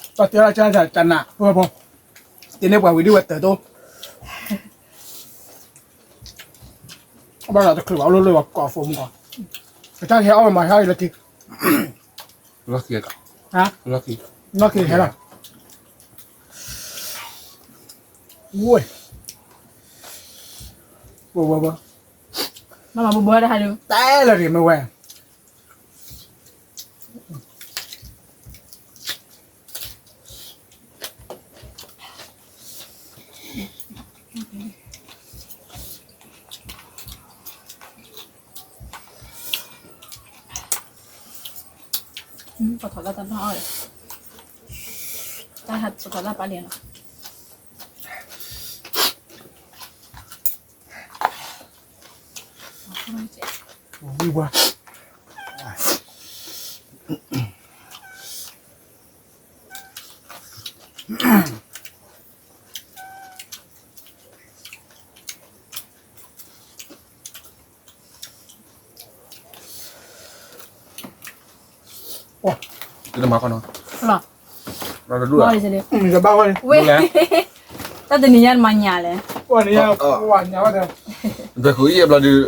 တၢ်ကစၢ်ဂၤနး, ပှၤ, တန့ၢ်ပှၤဝံၤဒ်ဝဲတၢ်တိၢ် အဘၣ်ဒီးတချုးဘၣ် အိၣ်လၢလၢပှၤကိးဖိမုၢ်ဂီၤ, ကစၢ်ကဟဲအီၣ်ဝဲမၤဟဲအီၣ်လၢခံ, လီၢ်ခံ, လီၢ်ခံဟဲလီၤ, ဝဲ, ဝဲဝဲဝဲ, မၤမၤဘိဘိတဟါဒီး တဲလၢာ်တဂ့ၤမ့ၢ်ဝဲ ပထီၣ်လၢတၢ်ဘၣ်အီၣ်, တၢ်ဟးပထီၣ်လၢပာ်လံနီၤ, ဝံၤပှၤ တမၤခီနီၤ, လီၤဒူၣ်, တဘၣ်ဝဲ, ဝဲ, တၢ်တနံၤညါတမၤညၣ်လဲၣ်, ဖဲဃုအံၤအဘျီဒုး,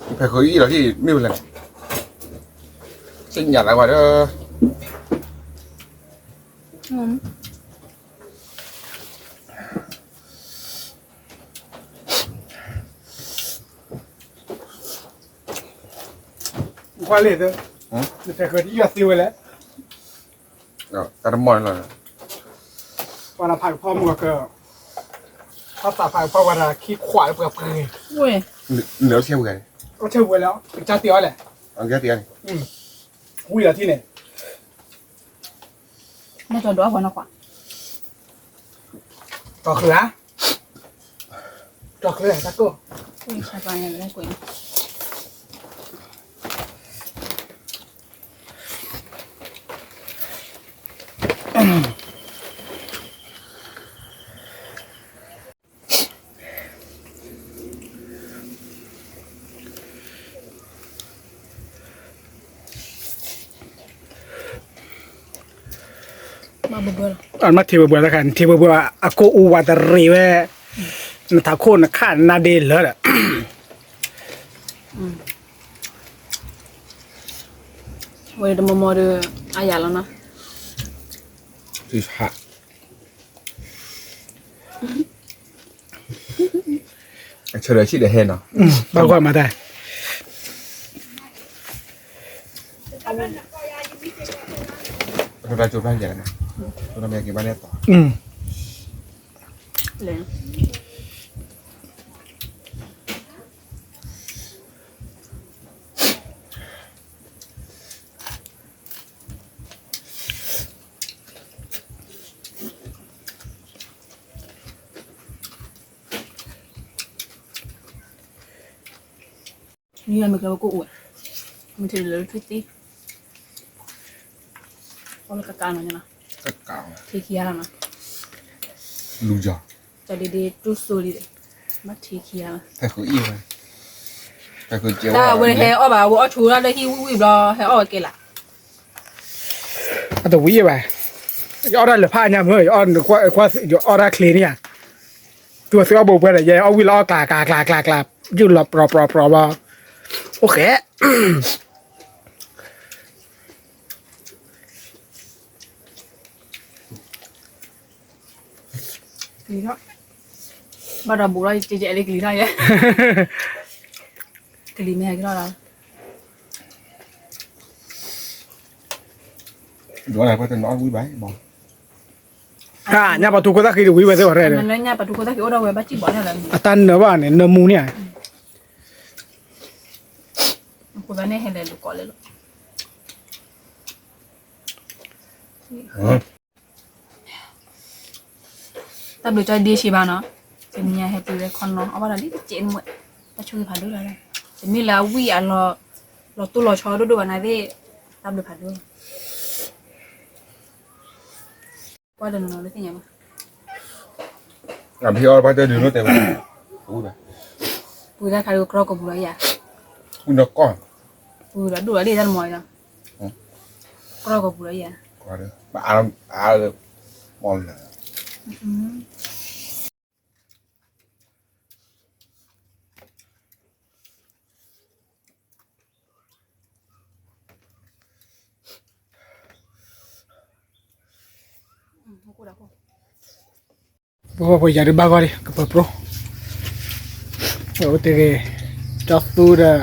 ဖဲဃုအံၤလီၤဟံၣ်မ့ၢ်ဝဲလဲၣ်, စ့ညၣ်လၢဝဲဒီး ကွၢ်လံ, နဖဲဃုအံၤသ့ဝဲလဲၣ်, တၢ်တမီၢ်လီၤ, ပှၤလၢဖးကဖီမုၢ်က, ဖးဖးကဖီဝဲဒၣ်ခံခွးလၢပှၤပှဲၤ, နဆဲးဝဲ, ဆဲးဝဲလဲၣ်, ကစၢ်တ့အီၤလဲၣ်, ဝံၤလီၤထံၣ်န့ၣ် နတဒိးအီၣ်ပှၤနီၢ်ခွါ, တီၤချၢ, တီၤချၢတၢ်ကိၢ်, မ့ၢ်ထံဘှဲဘှဲတခါ, နထံဘှဲဘှဲအကိၢ်အူဝဲတရံးဝဲ, နထးခိၣ်နခးနါဒ့လၢာ်ဒီး, ဝဲတမီၤမီၤဒီး အါယၤလီၤနီၤ, အဆၢဒီးဆံးဒီးဟဲနီၤ, ဘၣ်ကွၢ်မၤတၢ်, ကဘၣ်န့ၣ်တီၤ မ့ၢ်ကျဲဝဲကိၣ်အိၣ်, မ့ၢ်ထဲလၢထွံၣ်သ့, အီၣ်လၢကကးနီၤ, ထံခံဂၤလီၤနီၤ, လူၤယီၤ, တၢ်ဒ့ဒ့တူၢ်စိလံဒီး, ဘၣ်ထံခံဂၤလီၤ, တၢ်ဝဲဟဲအီၣ်ဘၣ် ဝဲအီၣ်ဆူၣ်ဒၣ်လၢဟံၣ်ဝံၣ်ဝံၣ်ဘျီ ဟဲအီၣ်ဝဲကဲလၢ် အတဝံၤဘၣ်, ယအီၣ်တၢ်လၢဖးညါမ့ၢ် ယအီၣ်တၢ်ချ့န့ၣ်ဧါ, တုၤအီၣ်သ့အီၣ်ဘိဘှဲဒီး ယအီၣ်ဝံၣ်လၢအီၣ်ကျးကျးကျးကျးကျး, ယုၢ်လီၤပြီပြီပြီဘၣ်, အိၣ်ဃဲ ကလံၤထီၣ်, ဘၣ်ဒီးဘူးထီၣ်ကဲကဲလၢကလံၤထီၣ်ယဲ, ကလံၤမ့ၢ်ဟဲကထီၣ်လီၤ, ဒ်န့ၣ်ပှၤတနီၤအီၣ်ဝံၣ်ဘၣ်, ညၣ်ပှၤထူခိၣ်သၣ်ဃံတဝံၤဝဲသ့ၣ်ဝဲရဲၣ်, ညၣ်ပှၤထူခိၣ်သၣ်ဃံအိၣ်ဒီးဝဲဘၣ်စံၣ်ဘီန့ၣ်လီၤ, အတၢ်နၢၤဘၣ်န့ၣ် နၢၤမူန့ၣ်ဧါ တၢ်ဘျုးတၢ်ဒ့ဆံးဘၣ်နီၤ, တနံၤညါဟဲပှ့ၤဝဲခီနီၤ အီၣ်ဘၣ်ဒီးလံတကဲးနမွဲ, တၢ်ဆိၣ်ဂ့ၤဖးဒိၣ်လီၤ, တမ့ၢ်လၢအဝံၣ်အလီၤ, လီၤတိၢ်လီၤဆီဒိၣ်ဒိၣ်ဘၣ်နၤသ့ၣ်, တၢ်ဘျုးဖးဒိၣ်, ကွၢ်တနီၤနီၤလၢသ့ၣ်ညါဘၣ်, အဖံအီၣ်ပှၢ်တဲဒုးလိၣ်တဲဝဲ, ပူၤတၢ်ခါဒုးကြီကိာ်ပူၤလီၤယၤ, ပူၤဒီးကိာ်, ပူၤဒီးဒိၣ်လီၤဒ့ၣ်တၢ်တမီၤလီၤ, ကြီကိာ်ပူၤလီၤယၤ, မီၤလၢ် ပဖိယၤဒုးဘၣ်ဂီၢ်လံ ကပၢၤပြိ, အိၣ်တ့ၢ်ဂ့ၤ, ကၠီသူဒီး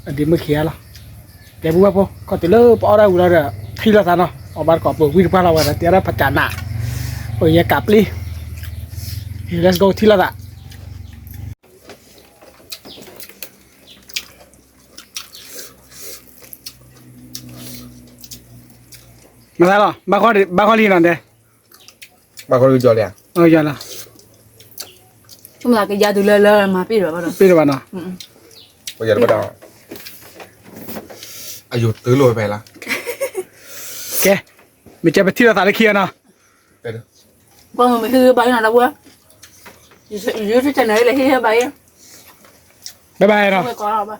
အဒံးမုၢ်ခံဂၤလီၤ, တဲပူဘၣ်ဖိ ခီၣ်တုၤလၢပအီၣ်ဒၣ်ဝံၤလီၤဒီး ထံၣ်လိာ်သးနီၤ, အီၣ်ဘၣ်တကိးပှၤဝံတပှၢ်လီၤဝဲဒီး တဲဒၣ်ဖးကၠးနး, အိၣ်ယဲကးပျံၤ, let's go ထံၣ်လိာ်သး မသးလီၤ, ဘၣ်ဃီလံနီၤဒဲး, ဘၣ်ဃီလံကလီၤ, ဆိကမိၣ်သးကယါတုၤလၢလၢမၤပ့ၢ်တဘၣ်ဘၣ်နီၤ, ပ့ၢ်တဘၣ်နီၤ, အယိၤတုၤလိာ်ဝဲဖဲလီၤ, ကဲ, မ့ၢ်ကဲပထံၣ်လိာ်သးလၢခံဂၤနီၤ, ကွၢ်မ့ၢ်ဟ့ၣ်ဂံၢ်ဘါအံၤနီၤ ဒီပုၢ်ဝဲၢ်, ယုၢ်ထံၣ်တၢ်န့ၣ်လၢဟ့ၣ်ဂံၢ်ဘါအံၤ, bye bye နီၤ, ဘၣ်